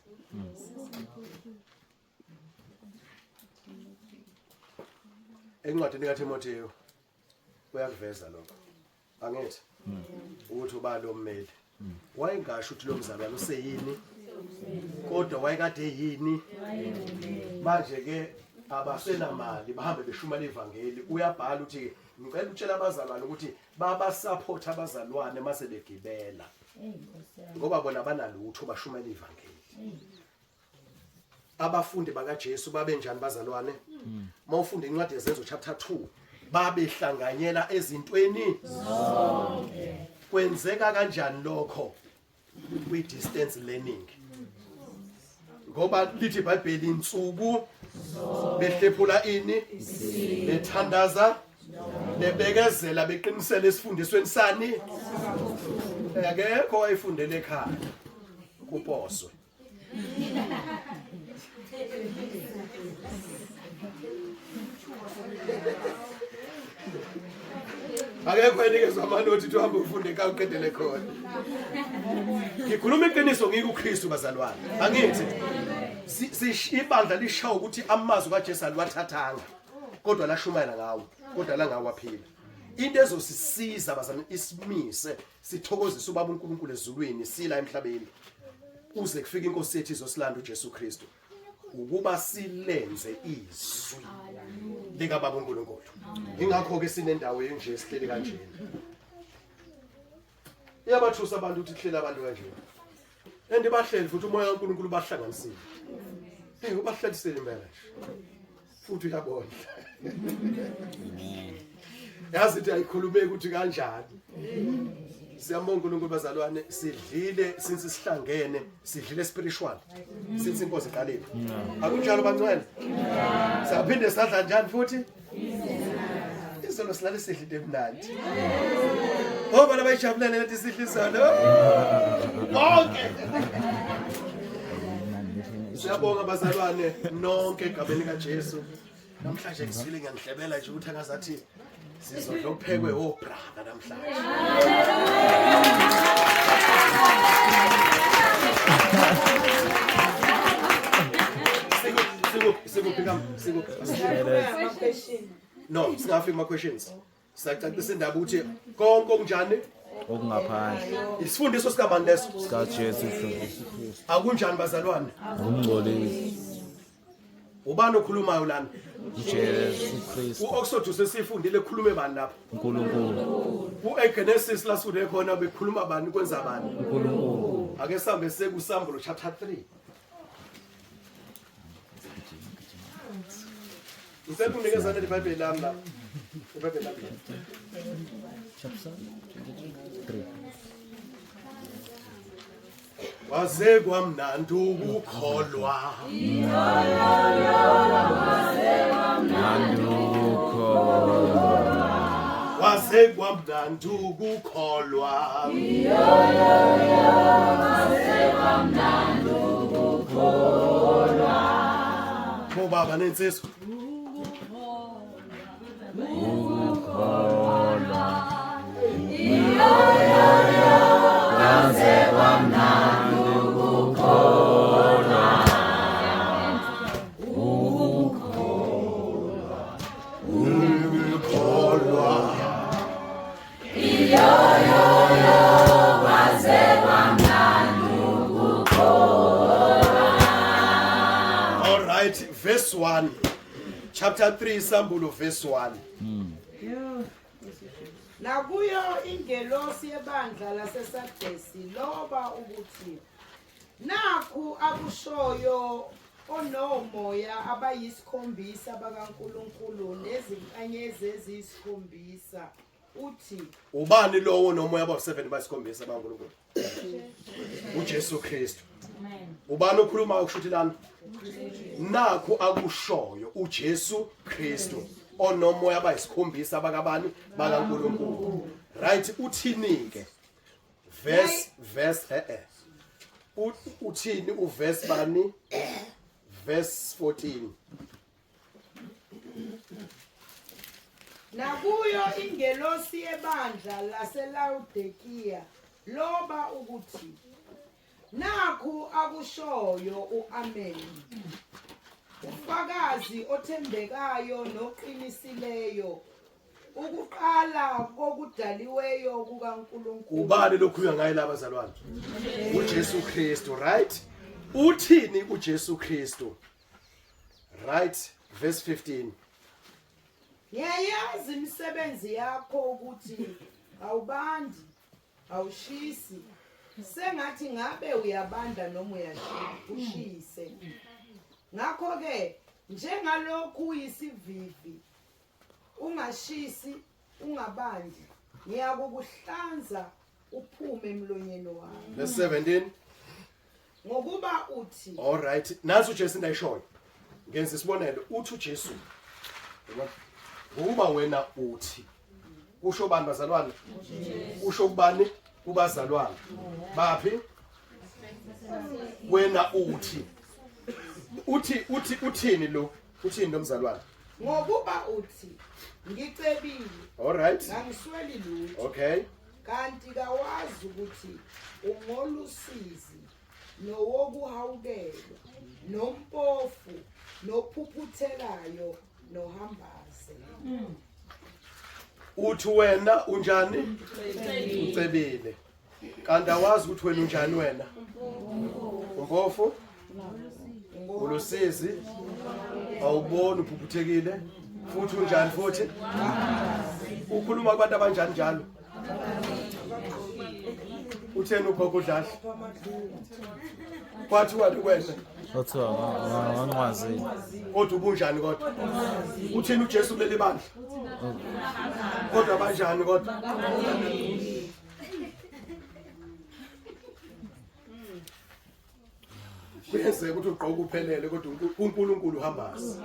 Encwadini kaTimotheo uyakuveza lokho. Angithi ukuthi uba lo mmeli wayengasho ukuthi lo mzalwane useyini, kodwa wayekade yini. Manje ke abasenamali bahambe beshumela ivangeli. Uyabhala uthi ngicela ukutshela abazalwane ukuthi babasupport abazalwane mase begibela, ngoba bona banalutho bashumela ivangeli. Abafundi bakaJesu babenjani bazalwane? Mawufunda incwadi yeZenzo chapter 2 babehlanganyela ezintweni zonke. Kwenzeka kanjani lokho kwi distance learning? Ngoba lithi iBhayibheli insuku behlephula ini, bethandaza, bebekezela, beqinisela esifundisweni sani. Akekho wayefundele ekhaya kuposwe. Akekho enikezwa amanothi ukuthi uhambe ufunde ekhaya uqedele khona. Ngikhuluma iqiniso ngikuKristu bazalwane. Angithi ibandla lishawa ukuthi amazwi kaJesu aliwathathanga kodwa lashumayela ngawo, kodwa langawaphila. Into ezosisiza bazalwane isimise sithokozise ubaba uNkulunkulu ezulwini sila emhlabeni uze kufike inkosi yethu izosilanda uJesu Kristu, ukuba silenze izwi lika baba uNkulunkulu. Ingakho ke sinendawo enje sihleli kanjena. Iyabathusa abantu ukuthi kuhleli abantu kanjena. And bahleli futhi umoya kaNkulunkulu bahlanganisile. Hey, ubahlelisile impela nje. Futhi uyabondla. Yazi ukuthi ayikhulumeki ukuthi kanjani. Siyambonga uNkulunkulu bazalwane, sidlile since sihlangene, sidlile spiritual. Since inkosi iqalile. Akunjalo bangcwele? Saphinde sadla njani futhi? Izolo silale sidla into emnandi. Ngoba labayijabulele lethi sidla izolo. Bonke. Siyabonga bazalwane nonke egameni kaJesu. Namhlanje ngizwile ngiyangihlebela nje ukuthi angazathi sizodla okuphekwe obrother namhlanje. Sikuphi kam sikuphi? No, singafiki kuma questions. Siyacacisa indaba ukuthi konke okunjani okungaphandle isifundiso sikabani leso? Sika Jesu Kristu. Akunjani bazalwane? Akumngcolisi. Ubani okhulumayo lana? uJesu Kristu. uExodus sesifundile ekhulume bani lapho? uNkulunkulu. uGenesis la sifunde khona bekhuluma bani, kwenza bani? uNkulunkulu. Ake sihambe sekusambulo chapter 3. Ngicela unikezane iBhayibheli lami la. iBhayibheli lami. Chapter 23. Kwaze kwamnandi ukukholwa. Kwaze kwamnandi ukukholwa. Kwaze kwamnandi ukukholwa. Bobaba nensizwa. Ukukholwa. Kwaze kwamnandi ukukholwa. Ukukholwa. Ukukholwa. Kwaze kwamnandi ukukholwa. All right, verse 1. Chapter 3 Sambulo verse 1. Nakuyo ingelosi yebandla laseSardesi loba ukuthi nakhu akushoyo onomoya abayisikhombisa bakaNkulunkulu nezinkanyezi eziyisikhombisa uthi. Ubani lowo nomoya abawu7 bayisikhombisa bakaNkulunkulu? uJesu Kristu. Ubani okhuluma ukushuthi lana? Nakhu akushoyo uJesu Kristu onomoya abayisikhombisa bakabani? BakaNkulunkulu. Right, uthini ke? Verse uthini uverse bani? Verse 14. Nakuyo ingelosi yebandla laseLaodikiya loba ukuthi nakhu akushoyo uAmen, ufakazi othembekayo noqinisileyo, ukuqala kokudaliweyo kukaNkulunkulu. Ubani lokhuya ngaye labazalwane? uJesu Kristu, right? Uthini uJesu Kristu? Right, verse 15. Ngiyayazi imisebenzi yakho ukuthi awubandi, awushisi. Sengathi ngabe uyabanda noma uyashisa. Ngakho ke njengalokhu uyisivivi ungashisi ungabandi, ngiyakukuhlanza uphume emlonyeni wami. Verse 17. Ngokuba uthi. All right, nasu uJesu ndayishoyo. Ngenza isibonelo, uthi uJesu. Ngokuba wena uthi. Kusho bani bazalwane? Usho kubani? Kubazalwane. Baphi? Wena uthi. Uthi uthi uthini lo? Uthini lo mzalwane? Ngokuba uthi ngicebile. All right. Ngangisweli lutho. Okay. Kanti kawazi ukuthi ungolusizi nowokuhawukelwa nompofu nophuphuthekayo nohambaze. Uthi wena unjani? Ucebile. Kanti awazi ukuthi wena unjani wena? Umpofu? Ulusizi? Awuboni uphuphuthekile? Futhi unjani futhi? Ukhuluma kubantu abanjani njalo? Utheni ugogo udlala? Kwathiwa wena? Kwathiwa wanqwazile. Kodwa ubunjani kodwa? Uthini uJesu kuleli bandla? Kodwa banjani kodwa? Kuyenzeka ukuthi ugqoke uphelele kodwa uNkulunkulu uhambazi.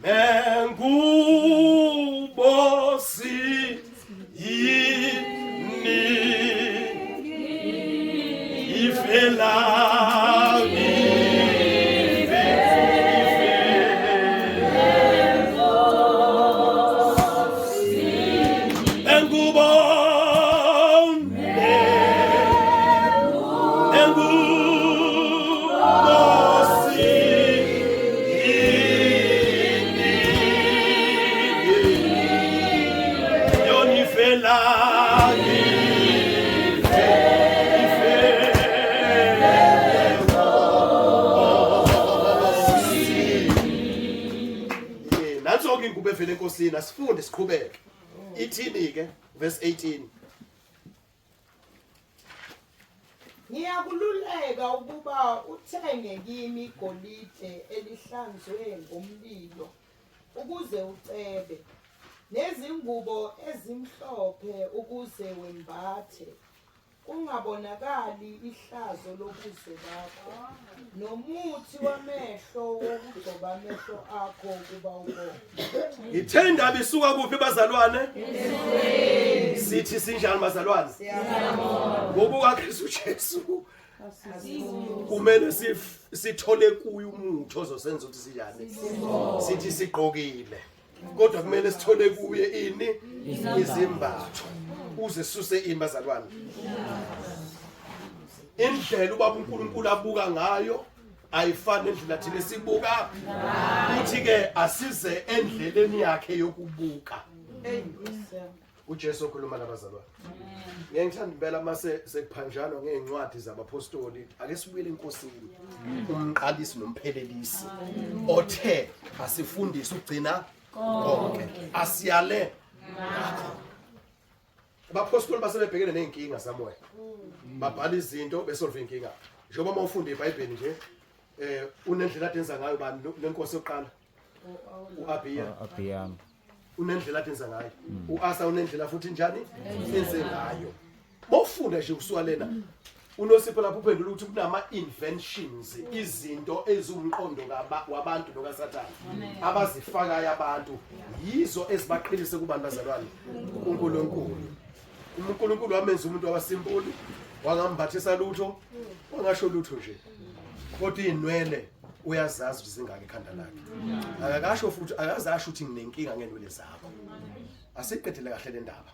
Mengubo si yini ifela enkosini asifunde siqhubeke. Ithini ke verse 18? Ngiyakululeka ukuba uthenge kimi igolide elihlanzwe ngomlilo ukuze ucebe, nezingubo ezimhlophe ukuze wembathe, kungabonakali ihlazo lobuso bakho, nomuthi wamehlo wokugcoba amehlo akho ukuba ubone. Ithe indaba isuka kuphi bazalwane? Sithi sinjani bazalwane? Ngokuka Kristu Jesu kumele sithole kuye umuthi ozosenza ukuthi sinjani? Sithi sigqokile. Kodwa kumele sithole kuye ini? Izimbatho. Uze suse ini bazalwane? Indlela ubaba uNkulunkulu abuka ngayo ayifani nendlela thina esibuka uthi ke asize endleleni yakhe yokubuka. uJesu okhuluma nabazalwane. Ngeke ngithanda impela mase sekuphanjanwa ngeencwadi zabapostoli, ake sibuyele enkosini, umqalisi nomphelelisi othe asifundise ukugcina konke asiyale ngakho. Abapostoli basebebhekene nezinkinga zamoya, babhala izinto besolve inkinga. Njengoba uma ufunda iBhayibheli nje, unendlela adenza ngayo bani lenkosi yokuqala uAbiya, Abiyam. Unendlela adenza ngayo. uAsa unendlela futhi njani enze ngayo. Bofunda nje kusuka lena uNosipho lapho uphendula ukuthi kunama inventions, izinto eziwumqondo wabantu nokaSathane abazifakayo abantu, yizo ezibaqhelise kubantu bazalwane uNkulunkulu. UNkulunkulu wamenza umuntu wabasimpuli, wangambathisa lutho, wangasho lutho nje, kodwa inwele uyazazi ukuthi zingaka ekhanda lakhe. Akakasho futhi akazasho ukuthi nginenkinga ngenwele zakho. Asiqedele kahle le ndaba.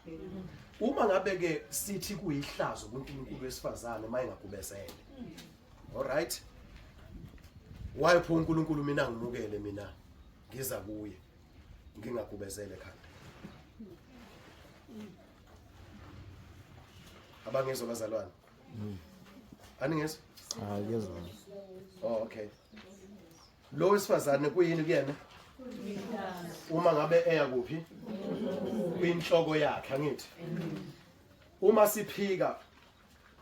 Uma ngabe ke sithi kuyihlazo kuNkulunkulu wesifazane mayengagubezele, all right, why pho uNkulunkulu mina ngimukele mina ngiza kuye ngingagubezele ekhanda? Abangezwa bazalwane? Aningezwa? Cha, kuyezwa. Oh, okay. Lo wesifazane kuyini kuyena uma ngabe eya kuphi? Kwinhloko yakhe, angithi? Uma siphika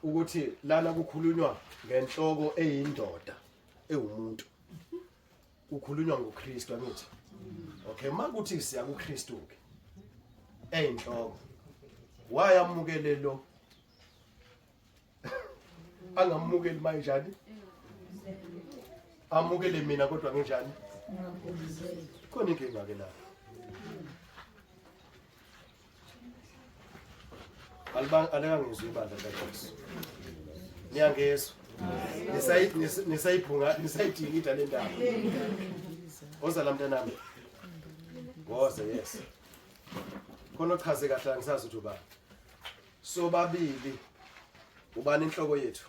ukuthi lana kukhulunywa ngenhloko eyindoda ewumuntu, kukhulunywa ngoKristu, angithi? Okay, makuthi siya kuKristu ke eyinhloko, wayamukele lo angamukeli manjani? Amukele mina kodwa nginjani? Khona inkinga ke la. Alibang alekangizwa ibandla likaJesu. Niyangezwa? Nisayibhunga, nisayidingida le ndaba. Woza la mntanami. Woza, yes. Khona ochaze kahle, angisazi ukuthi ubani. Sobabili ubani inhloko yethu?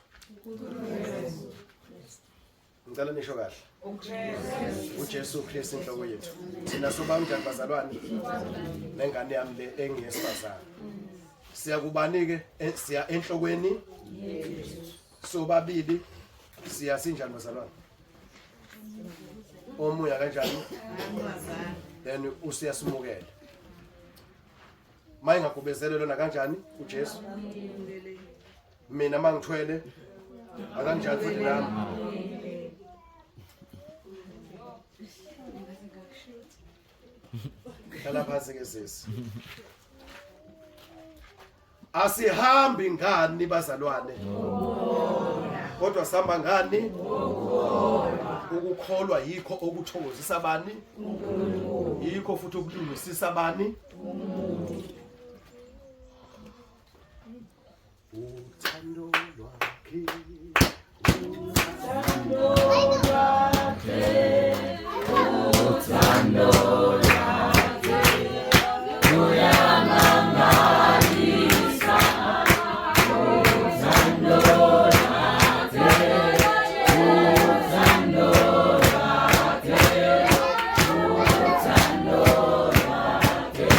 Ngicela nisho kahle. UJesu Kristu inhloko yethu. Thina sobanjani bazalwane? Nengane yami le engiyesifazane. Siyakubani ke? Siya enhlokweni sobabili, siya sinjani bazalwane? Omuya kanjani? Then usiyasimukela. Mayingagubezele lona kanjani uJesu? Mina mangithwele akanjani futhi nami? Hlala phansi ke sisi. Asihambi ngani bazalwane, kodwa sihamba ngani? Ukukholwa yikho okuthokozisa bani? Yikho futhi okulungisisa bani? Uthando lwakhe, uthando lwakhe, uthando lwakhe luyamangalisa, uthando lwakhe, uthando lwakhe, uthando lwakhe.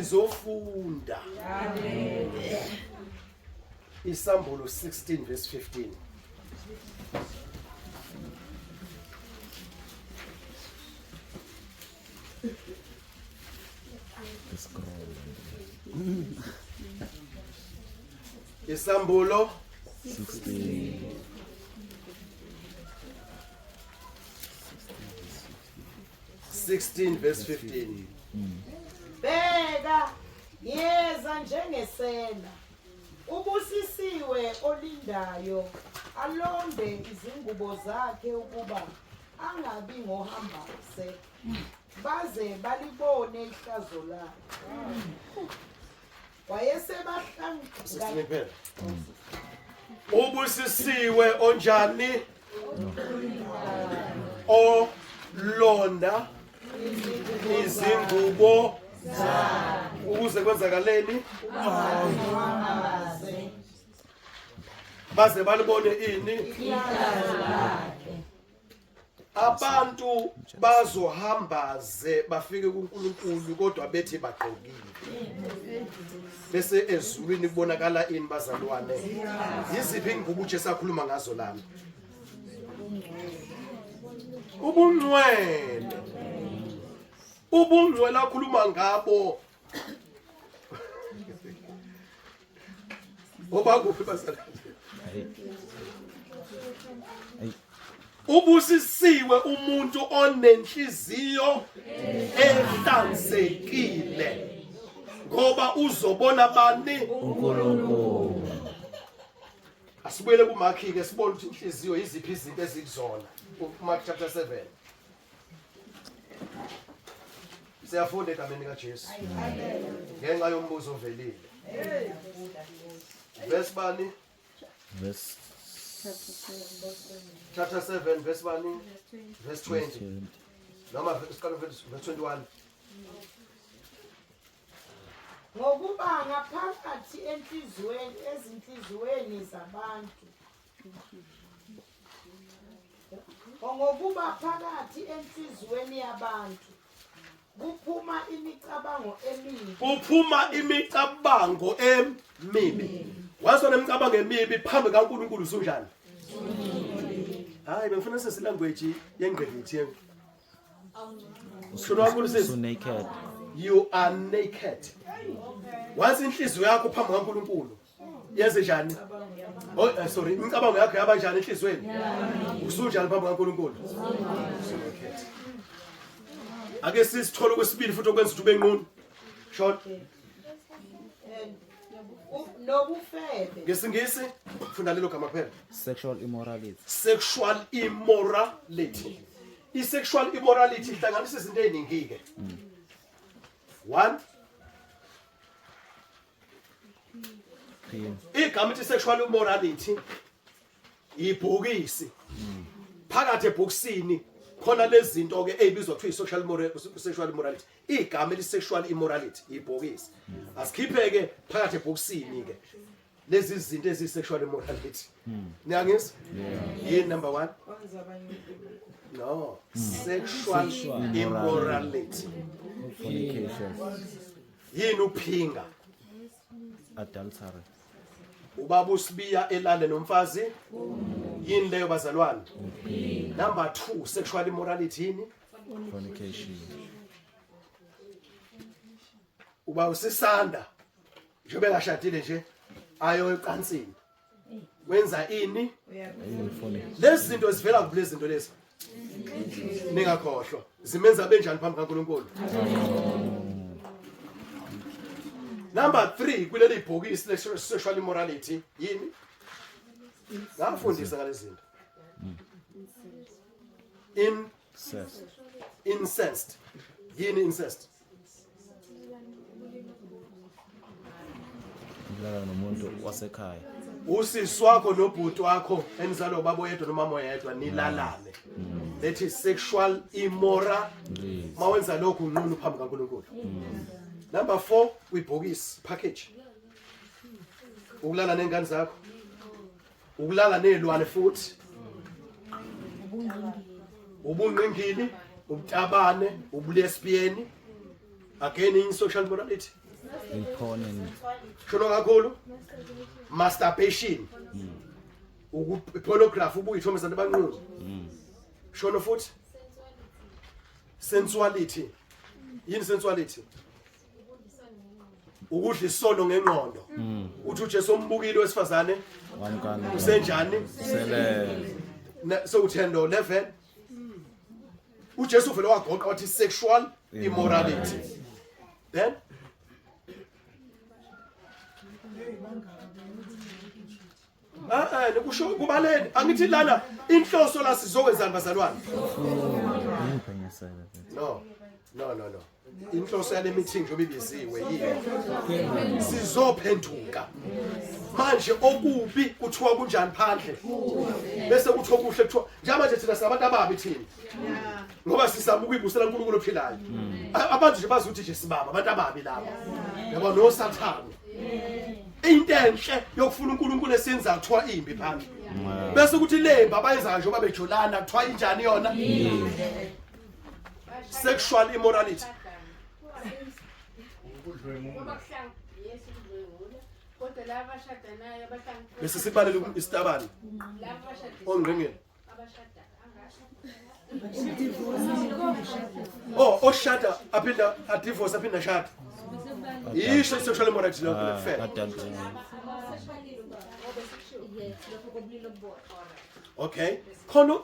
Sizofunda. Amen. Isambulo 16 verse 15. Isambulo 16. 16 verse 15. Bheka ngiyeza njengesela. Ubusisiwe olindayo alonde izingubo zakhe ukuba angabi ngohambase baze balibone ihlazo lakhe. Wayesebahlanga kuphela. Ubusisiwe onjani? Olonda izingubo ukuze kwenzakaleni baze balibone ini abantu bazohamba ze bafike kuNkulunkulu kodwa bethi bagqokile bese ezulwini kubonakala ini bazalwane yiziphi ingubo uJesu akhuluma ngazo lana ubungcwele ubungcwele akhuluma ngabo obakuphi bazalwane ubusisiwe umuntu onenhliziyo ehlanzekile ngoba uzobona bani uNkulunkulu asibuyele kuMark ke sibone ukuthi inhliziyo iziphi izinto ezikuzona kuMark chapter 7 Siyafunda egameni kaJesu. Ngenxa yombuzo ovelile. Verse bani? Verse Chapter 7 verse bani? Verse 20. Noma siqala verse 21. Ngokuba ngaphakathi enhliziyweni ezinhliziyweni zabantu Ngokuba phakathi enhliziyweni yabantu kuphuma imicabango emibi. Kuphuma imicabango emibi. Wazi nemicabango emibi phambi kaNkulunkulu usunjani? Hayi bengifuna sesi language yengqekithi yenu. Shona kakhulu sisi. So naked. You are naked. Once inhliziyo yakho phambi kaNkulunkulu yenze njani oh eh, sorry imicabango yakho yaba njani enhliziyweni usunjani phambi kaNkulunkulu ake sisithole okwesibili futhi okwenza ukuthi ube nqunu short nobufebe ngesingisi funda lelo gama kuphela sexual immorality sexual immorality i-sexual immorality ihlanganisa izinto ey'ningi-ke one Igama ithi sexual immorality ibhokisi. Phakathi ebhokisini khona lezinto ke ezibizwa kuthiwa i-social moral sexual immorality. Igama eli sexual immorality ibhokisi. Asikhiphe ke phakathi ebhokisini ke lezi zinto ezi sexual immorality. Niyangizwa? Yini number 1? No, sexual immorality. Fornication. Yini uphinga? Adultery. Ubaba uSibiya elale nomfazi? Yini leyo bazalwane? Number 2 sexual immorality yini? Fornication. Uba usisanda njengoba engashadile nje ayo ecansini. Wenza ini? Lezi zinto zivela kuphi lezi zinto lezi? Ningakhohlwa. Zimenza benjani phambi kaNkulunkulu? Number 3 kuleli bhokisi le sexual immorality yini? Ngafundisa ngalezi zinto. Incest. Incest. Yini incest? Ukulala nomuntu wasekhaya. Usisi wakho nobhuti wakho enizalwa ubaba oyedwa nomama oyedwa nilalane. That is sexual immoral. Mawenza lokhu unqunu phambi kaNkulunkulu. Number 4 kwibhokisi package. Ukulala nengane zakho. Ukulala nezilwane futhi. Ubungqingili, ubutabane, ubulesbian. Again in social morality. In porn and Shono kakhulu. Masturbation. Uku pornography ubuka ithombe zabantu abanqunu. Shono futhi. Sensuality. Yini sensuality? Ukudla isono ngengqondo. Uthi uJesu ombukile wesifazane wamkana. usenjani? Sele. So 10 no 11. uJesu vele wagoqa wathi sexual immorality. Then Ah eh kusho kubaleni angithi lana inhloso la sizokwenzani bazalwane? No. No no no. Inhloso yale meeting njengoba ibiziwe yini? Sizophenduka. Manje okubi kuthiwa kunjani phandle? Bese kuthiwa kuhle kuthiwa njengamanje thina singabantu ababi thina. Ngoba sizama ukuyibusela uNkulunkulu ophilayo. Abantu nje bazi ukuthi nje sibaba abantu ababi laba. Yabo noSathane. Into enhle yokufuna uNkulunkulu esiyenza kuthiwa imbi phandle. Bese kuthi lemba abayenzayo njengoba bejolana kuthiwa injani yona? Sexual immorality. Kodwa laba abashadanayo abahlanga Bese sibalele isitabane laba abashadile ongqingeni. abashada angasho Oh, oshada aphinda adivorce aphinda ashada. Yisho sexual immorality lokho kuphela. Adult. Okay. Khona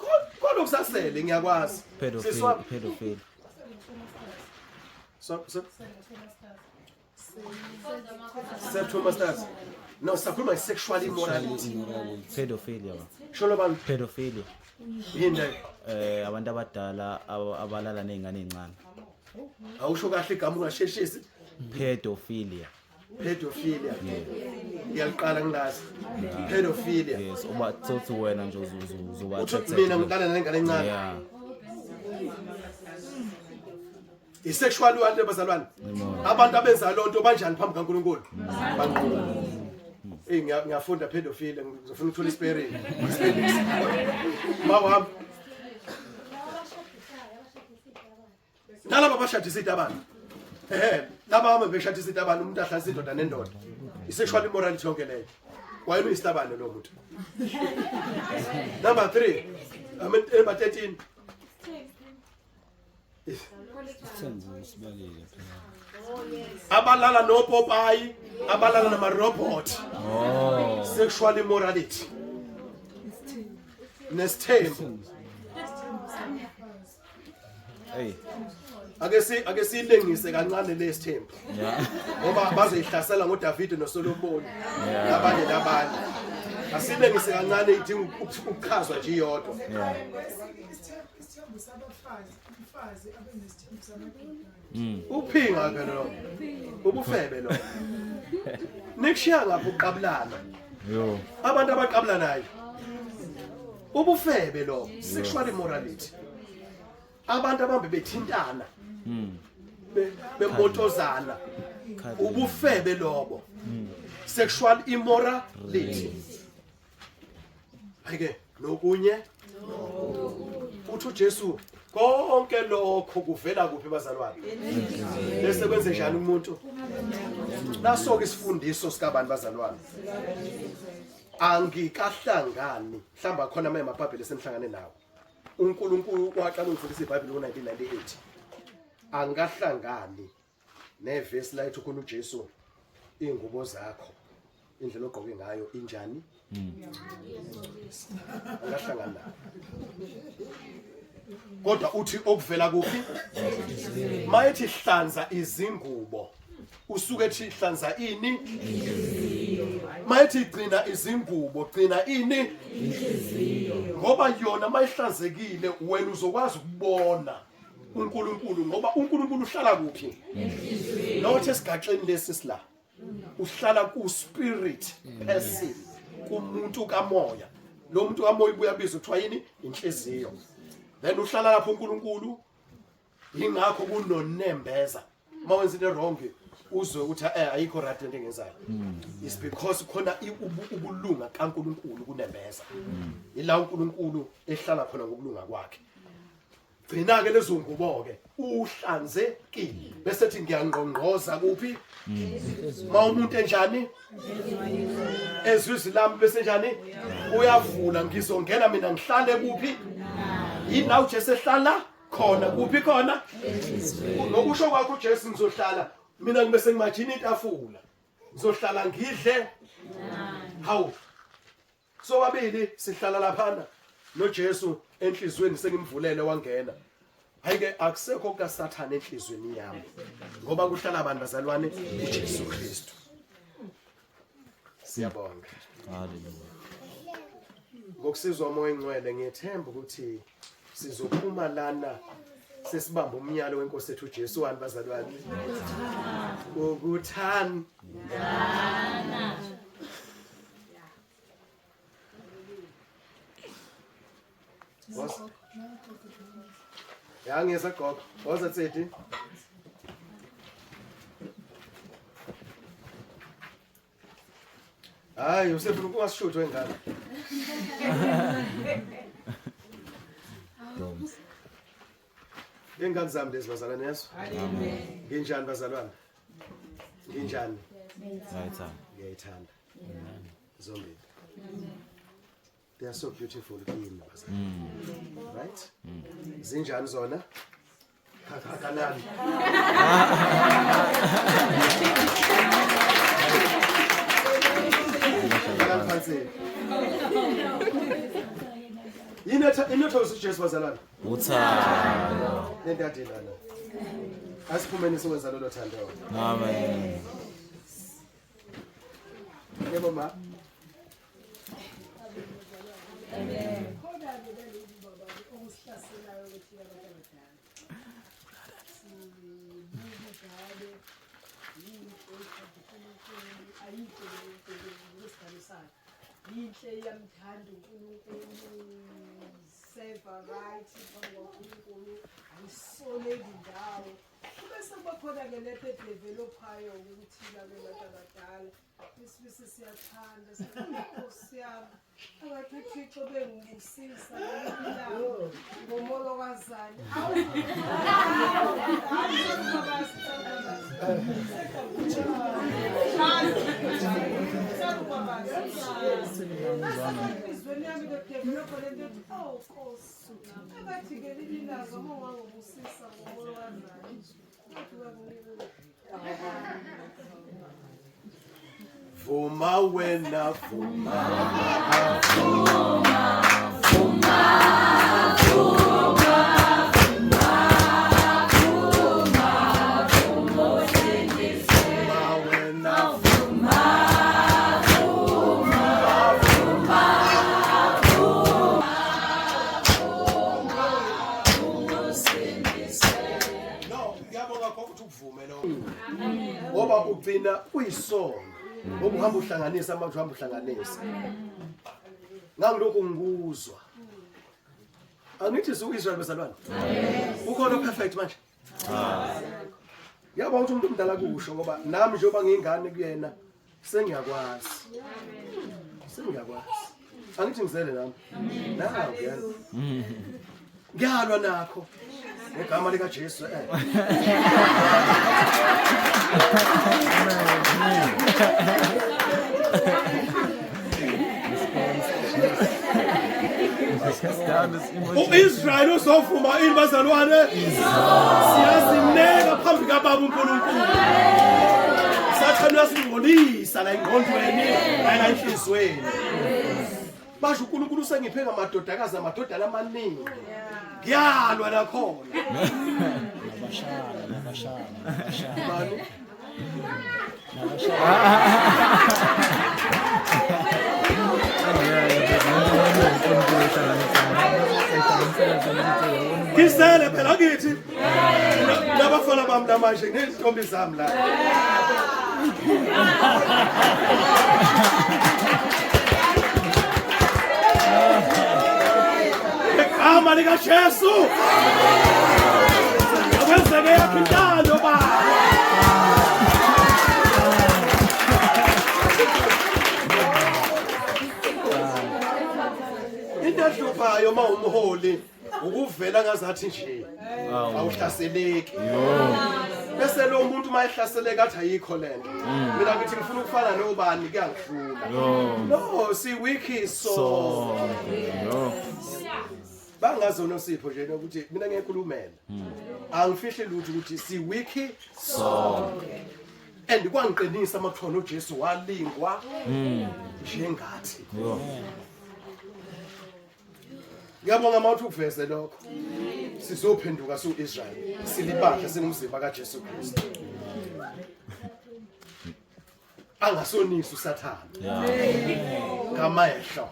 khona okusasele ngiyakwazi. Pedophile. Siswa Pedophile. so so Sexual masters. No, sakhuluma sexual immorality. Pedophilia. ba. Sholo bani Pedophilia. yini leyo? Eh abantu abadala abalala nezingane ezincane. Awusho kahle igama ungasheshisi. Pedophilia. Pedophilia. Ngiyaliqala ngilazi. Pedophilia. Yes, uba tsotsi wena nje uzoba Uthi mina ngilala nengane encane. Yeah. I-sexual wanto bazalwane. Abantu abenza lonto banjani phambi kaNkuluNkulu? Banqunu. Eh ngiyafunda pedophilia ngizofuna ukuthola isipelling. Mawami. Nalaba bashadisa itabane. Ehhe, laba hamba beshadisa itabane umuntu ahlalisa indoda nendoda. I-sexual immorality yonke leyo. Wayena uyisitabane lo muntu. Number 3. I mean number 13. Isithembu sibalile phela. Abalala nopopayi, abalala namarobot. Oh. Sexual immorality. Nesithembu. Hey. Ake silengise kancane lesithembu. Yeah. Ngoba bazoyihlasela ngoDavid noSolomon nabanye nabanye. Asilengise kancane idinga ukuchazwa nje iyodwa. Yeah. Isithembu sabafazi, umfazi abe nesithembu samadodana. Uphinga ke lo. Ubufebe lo. Nikushiya ngapha uqabulana. Yo. Abantu abaqabulanayo. Ubufebe lo, sexual immorality. Abantu abambe bethintana. Bembotozana. Ubufebe lobo. Sexual immorality. Ayike nokunye uthi uJesu konke lokho kuvela kuphi bazalwane? Bese kwenze njani umuntu? Naso ke isifundiso sikabantu bazalwane. Angikahlangani, mhlamba khona ama emabhayibheli esemhlangane nawo. uNkulunkulu waqala ukufundisa iBhayibheli ngo1998. Angikahlangani nevesi la ethi khona uJesu ingubo zakho indlela ogqoke ngayo injani? Angikahlangani nawo. Kodwa uthi okuvela kuphi? Mayethi hlanza izingubo. Usuke ethi hlanza ini? Mayethi gcina izingubo, gcina ini? Ngoba yona mayihlanzekile wena uzokwazi ukubona uNkulunkulu ngoba uNkulunkulu uhlala kuphi? Not esigaxeni lesi sila. Uhlala ku spirit person, kumuntu kamoya. Lo muntu kamoya ubuya bizwa kuthiwa yini? Inhliziyo. Then uhlala lapho uNkulunkulu. Ingakho kunonembeza. Mawenza into wrong uzwe ukuthi ayikho right into engenzayo. It's because khona ubulunga kaNkulunkulu kunembeza. Ila uNkulunkulu ehlala khona ngokulunga kwakhe. Gcina ke lezo ngubo ke uhlanzekile bese thi ngiyangqongqoza kuphi ma umuntu enjani ezwa izwi lami bese njani uyavula ngizongena mina ngihlale kuphi yini la uJesu ehlala khona kuphi khona ngokusho kwakho uJesu ngizohlala mina ngibe sengimajini itafula ngizohlala ngidle hawu Sobabili sihlala laphana noJesu enhlizweni sengimvulele wangena. Hayike akusekho kukaSathane enhlizweni yami ngoba kuhlala abantu bazalwane uJesu Kristu. Siyabonga. Hallelujah. Ngokusizwa uMoya oNgcwele ngiyethemba ukuthi sizophuma lana sesibamba umnyalo wenkosi ethu uJesu wani bazalwane. Ukuthandana. Ya ngiyeza gogo. Woza Tsedi. Hayi usefuna ukungasishuthi wengane. Ingane zami lezi bazalwane yeso. Amen. Nginjani bazalwane? Nginjani? Ngiyayithanda. Ngiyayithanda. Zombili. They are so beautiful kimi bazalwane. Right? Zinjani zona? Khakanani. Phansi. Yini ethokozisa uJesu bazalwane? Uthando. Lento yade lana. Asiphumeni siwenza lolo thando. Amen. Yebo ma. Amen. Khona-ke nalolu baba okusihlaselayo ukuthi abantu abadala. Sibuka yinhle uNkulunkulu ayikho lento ngesigaba sakhe. Yinhle iyamthanda uNkulunkulu seva right phambi kwaNkulunkulu ayisoleki ndawo. Bese kuba khona-ke lento edevelophayo ukuthi labo bantu abadala isibisi siyathanda nkosi yami angathi uthixo bengibusisa ngelinye ngomolokazane enhliziyweni yami bedevelopha lento ethi oh nkosi angathi ngelinye ilanga uma wangibusisa ngomolokazane ngathi wanginika Vuma wena vuma. Vuma, vuma, vuma, vuma, vuma, usindise. Vuma wena vuma, vuma, vuma, vuma, vuma, usindise. No, ngiyabonga gogo ukuthi ukuvume lo. Ngoba ugcina uyisono. Ngoba uhamba uhlanganisa manje uhamba uhlanganisa. Ngangilokhu ngikuzwa. Angithi siku-Israel bazalwane. Ukhona perfect manje. Ngiyabonga ukuthi umuntu omdala kusho ngoba nami njengoba ngiyingane kuyena sengiyakwazi. Sengiyakwazi. Angithi ngizele nami. Nawu yana. Ngiyalwa nakho. Ngegama lika Jesu eh. U-Israyeli uzovuma ini bazalwane? Siyazineka phambi kababa uNkulunkulu. Sathane uyasingcolisa la engqondweni, la enhliziyweni. Basho uNkulunkulu usengiphe ngamadodakazi amadodana amaningi. Ngiyalwa nakhona. Nabashana, nabashana, nabashana. Bani? Ngizele phela kithi. Nabafana bami namanje nezintombi zami la. Ngegama likaJesu. Akwenzeke yakho intando baba. Into ehluphayo uma umholi Ukuvela ngazathi nje awuhlaseleki. Bese lo muntu uma ehlaseleka athi ayikho lento. Mina ngithi ngifuna ukufana nobani kuyangihlula. No, si wiki so. Yo. Bangazi onosipho nje ukuthi mina ngiyakhulumela. Angifihli lutho ukuthi si wiki Sonke. And kwangiqinisa makuthiwa noJesu walingwa njengathi. Yo. Ngiyabonga mawuthi ukuveze lokho. Sizophenduka su-Israel. Silibandla singumzimba kaJesu Kristu. Angasonisi uSathane. Ngamehlo.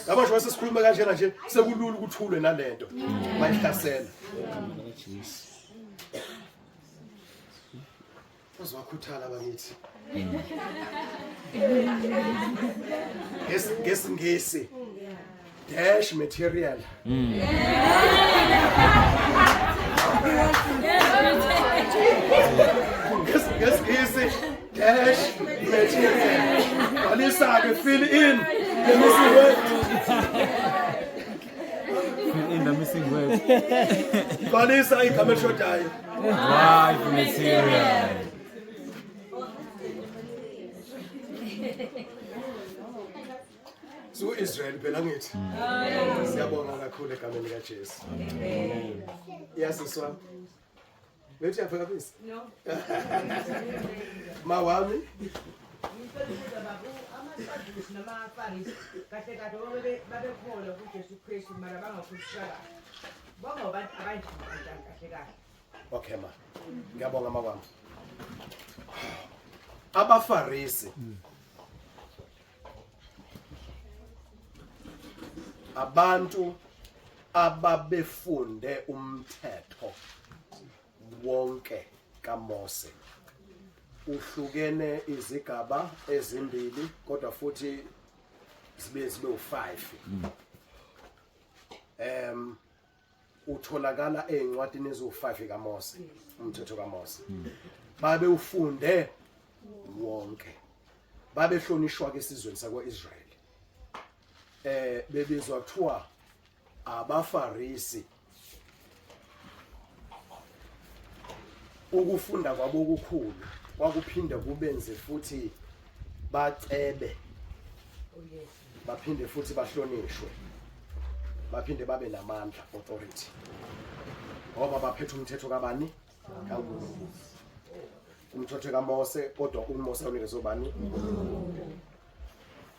Yabo nje sesikhuluma kanjena nje sekulula ukuthulwe nalento. Mayihlasela. Uzowakhuthala bakithi. Ngesingisi. Dash material. Ngesingisi dash material. Gcwalisa ke fill in the missing word. Fill in the missing word. Gcwalisa igama elishodayo. Wife material. Su Israel phela ngithi. Siyabonga kakhulu egameni likaJesu. Yasiswa. Bethi yafika phisi? No. Ma wami Ngicela ukubuza baba, amaSadusi namaFarisi kahle kahle babekholwa kuJesu Kristu mara bangakhulushaka. Bangabantu abanjani kanjani kahle kahle? Okay ma. Ngiyabonga ma wami. AbaFarisi abantu ababefunde umthetho wonke kaMose uhlukene izigaba ezimbili kodwa futhi zibe u5. Utholakala ezincwadini eziwu5 kaMose, umthetho kaMose. Babe ufunde wonke. Babehlonishwa ke esizweni sakwaIsrael. Bebizwa kuthiwa abaFarisi. Ukufunda kwabo okukhulu kwakuphinde kubenze futhi bacebe, baphinde futhi bahlonishwe, baphinde babe namandla, authority, ngoba baphethe umthetho kabani? KaNkulunkulu. Umthetho kaMose, kodwa uMose unikezwe ubani?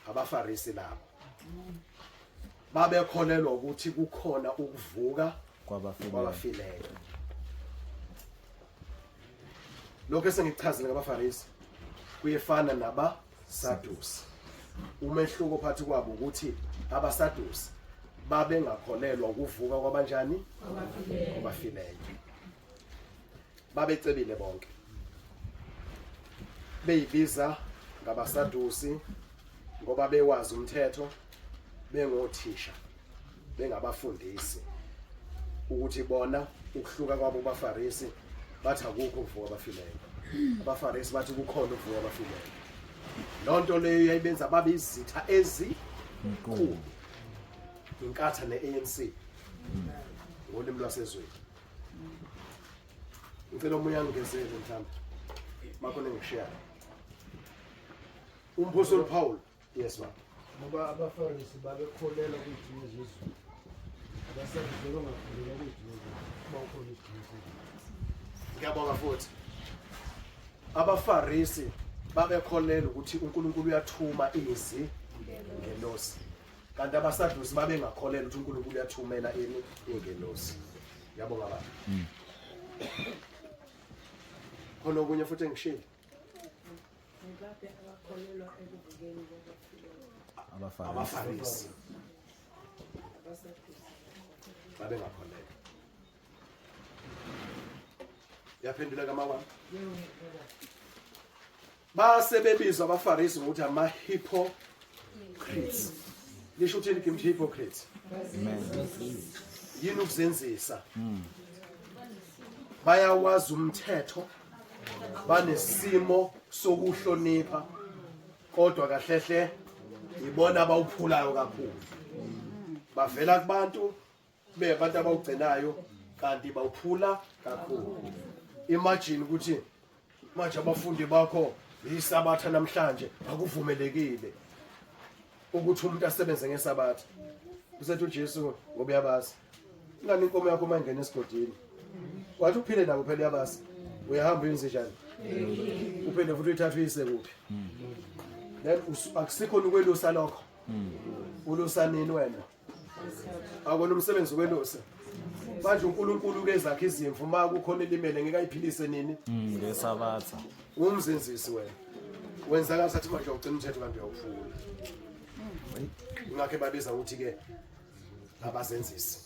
AbaFarisi labo babekholelwa ukuthi kukhona ukuvuka kwabafileyo. Lokho esengikuchazile ngabaFarisi kuyefana nabaSadusi. Umehluko phakathi kwabo ukuthi abaSadusi babengakholelwa ukuvuka kwabanjani? Kwabafileyo. Babecebile bonke, beyibiza ngabaSadusi ngoba bewazi umthetho, bengothisha, bengabafundisi, ukuthi bona ukuhluka kwabo kubaFarisi bathi akukho ukuvuka abafileyo. AbaFarisi bathi kukhona ukuvuka abafileyo. Lonto leyo yayibenza babe izitha ezinkulu, inkatha ne-ANC ngolimi lwasezweni. Ngicela omunye angigezele mhlawumbe makhona engikushiyayo. Umphostoli Paul. Yes ma. Ngoba abaFarisi babekholelwa kwizithunywa zezulu, abaSadusi bebengakholelwa kwizithunywa zezulu, uma ukhona isithunywa sezulu. Ngiyabonga futhi. AbaFarisi babekholelwa ukuthi uNkulunkulu uyathuma izi ngelosi, kanti abaSadusi babengakholelwa ukuthi uNkulunkulu uyathumela ini ingelosi. Ngiyabonga baba. Khona okunye futhi engishilo. AbaFarisi babengakholelwa. Yaphendula kama wami. Base bebizwa abaFarisi ngokuthi ama-hypocrites. Lisho uthini kimi hypocrites? Yini ukuzenzisa? Bayawazi umthetho, banesimo sokuhlonipha, kodwa kahlehle ibona abawuphulayo kakhulu. Bavela kubantu Beyabantu abawugcinayo kanti bawuphula kakhulu. Imagine ukuthi manje abafundi bakho yisabatha namhlanje akuvumelekile ukuthi umuntu asebenze ngesabatha. Usethi uJesu ngoba uyabazi. Ingani inkomo yakho uma ingena esigodini. Wathi uphile nabo phela uyabazi. Uyahamba uyenze njani? Uphinde futhi uyithathe uyise kuphi? Then akusikho ukwelusa lokho. Ulusa nini wena? Akona umsebenzi ukwelusa. Manje uNkulunkulu ke zakhe izimvu uma kukhona elimele ngeke ayiphilise nini? Ngesabatha. Umzenzisi wena. Wenza ngathi manje uyawugcina umthetho kanti uyawuphula. Ingakho babiza ukuthi ke abazenzisi.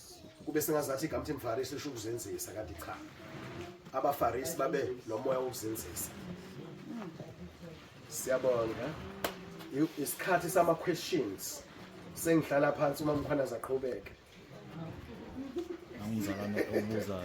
Kube sengazathi igama ukuthi mfarisi lisho ukuzenzisa kanti cha. Abafarisi babe nomoya wokuzenzisa. Siyabonga. Isikhathi sama questions. Sengihlala phansi uma mkhwana zaqhubeke. Angumzalwane obuzayo.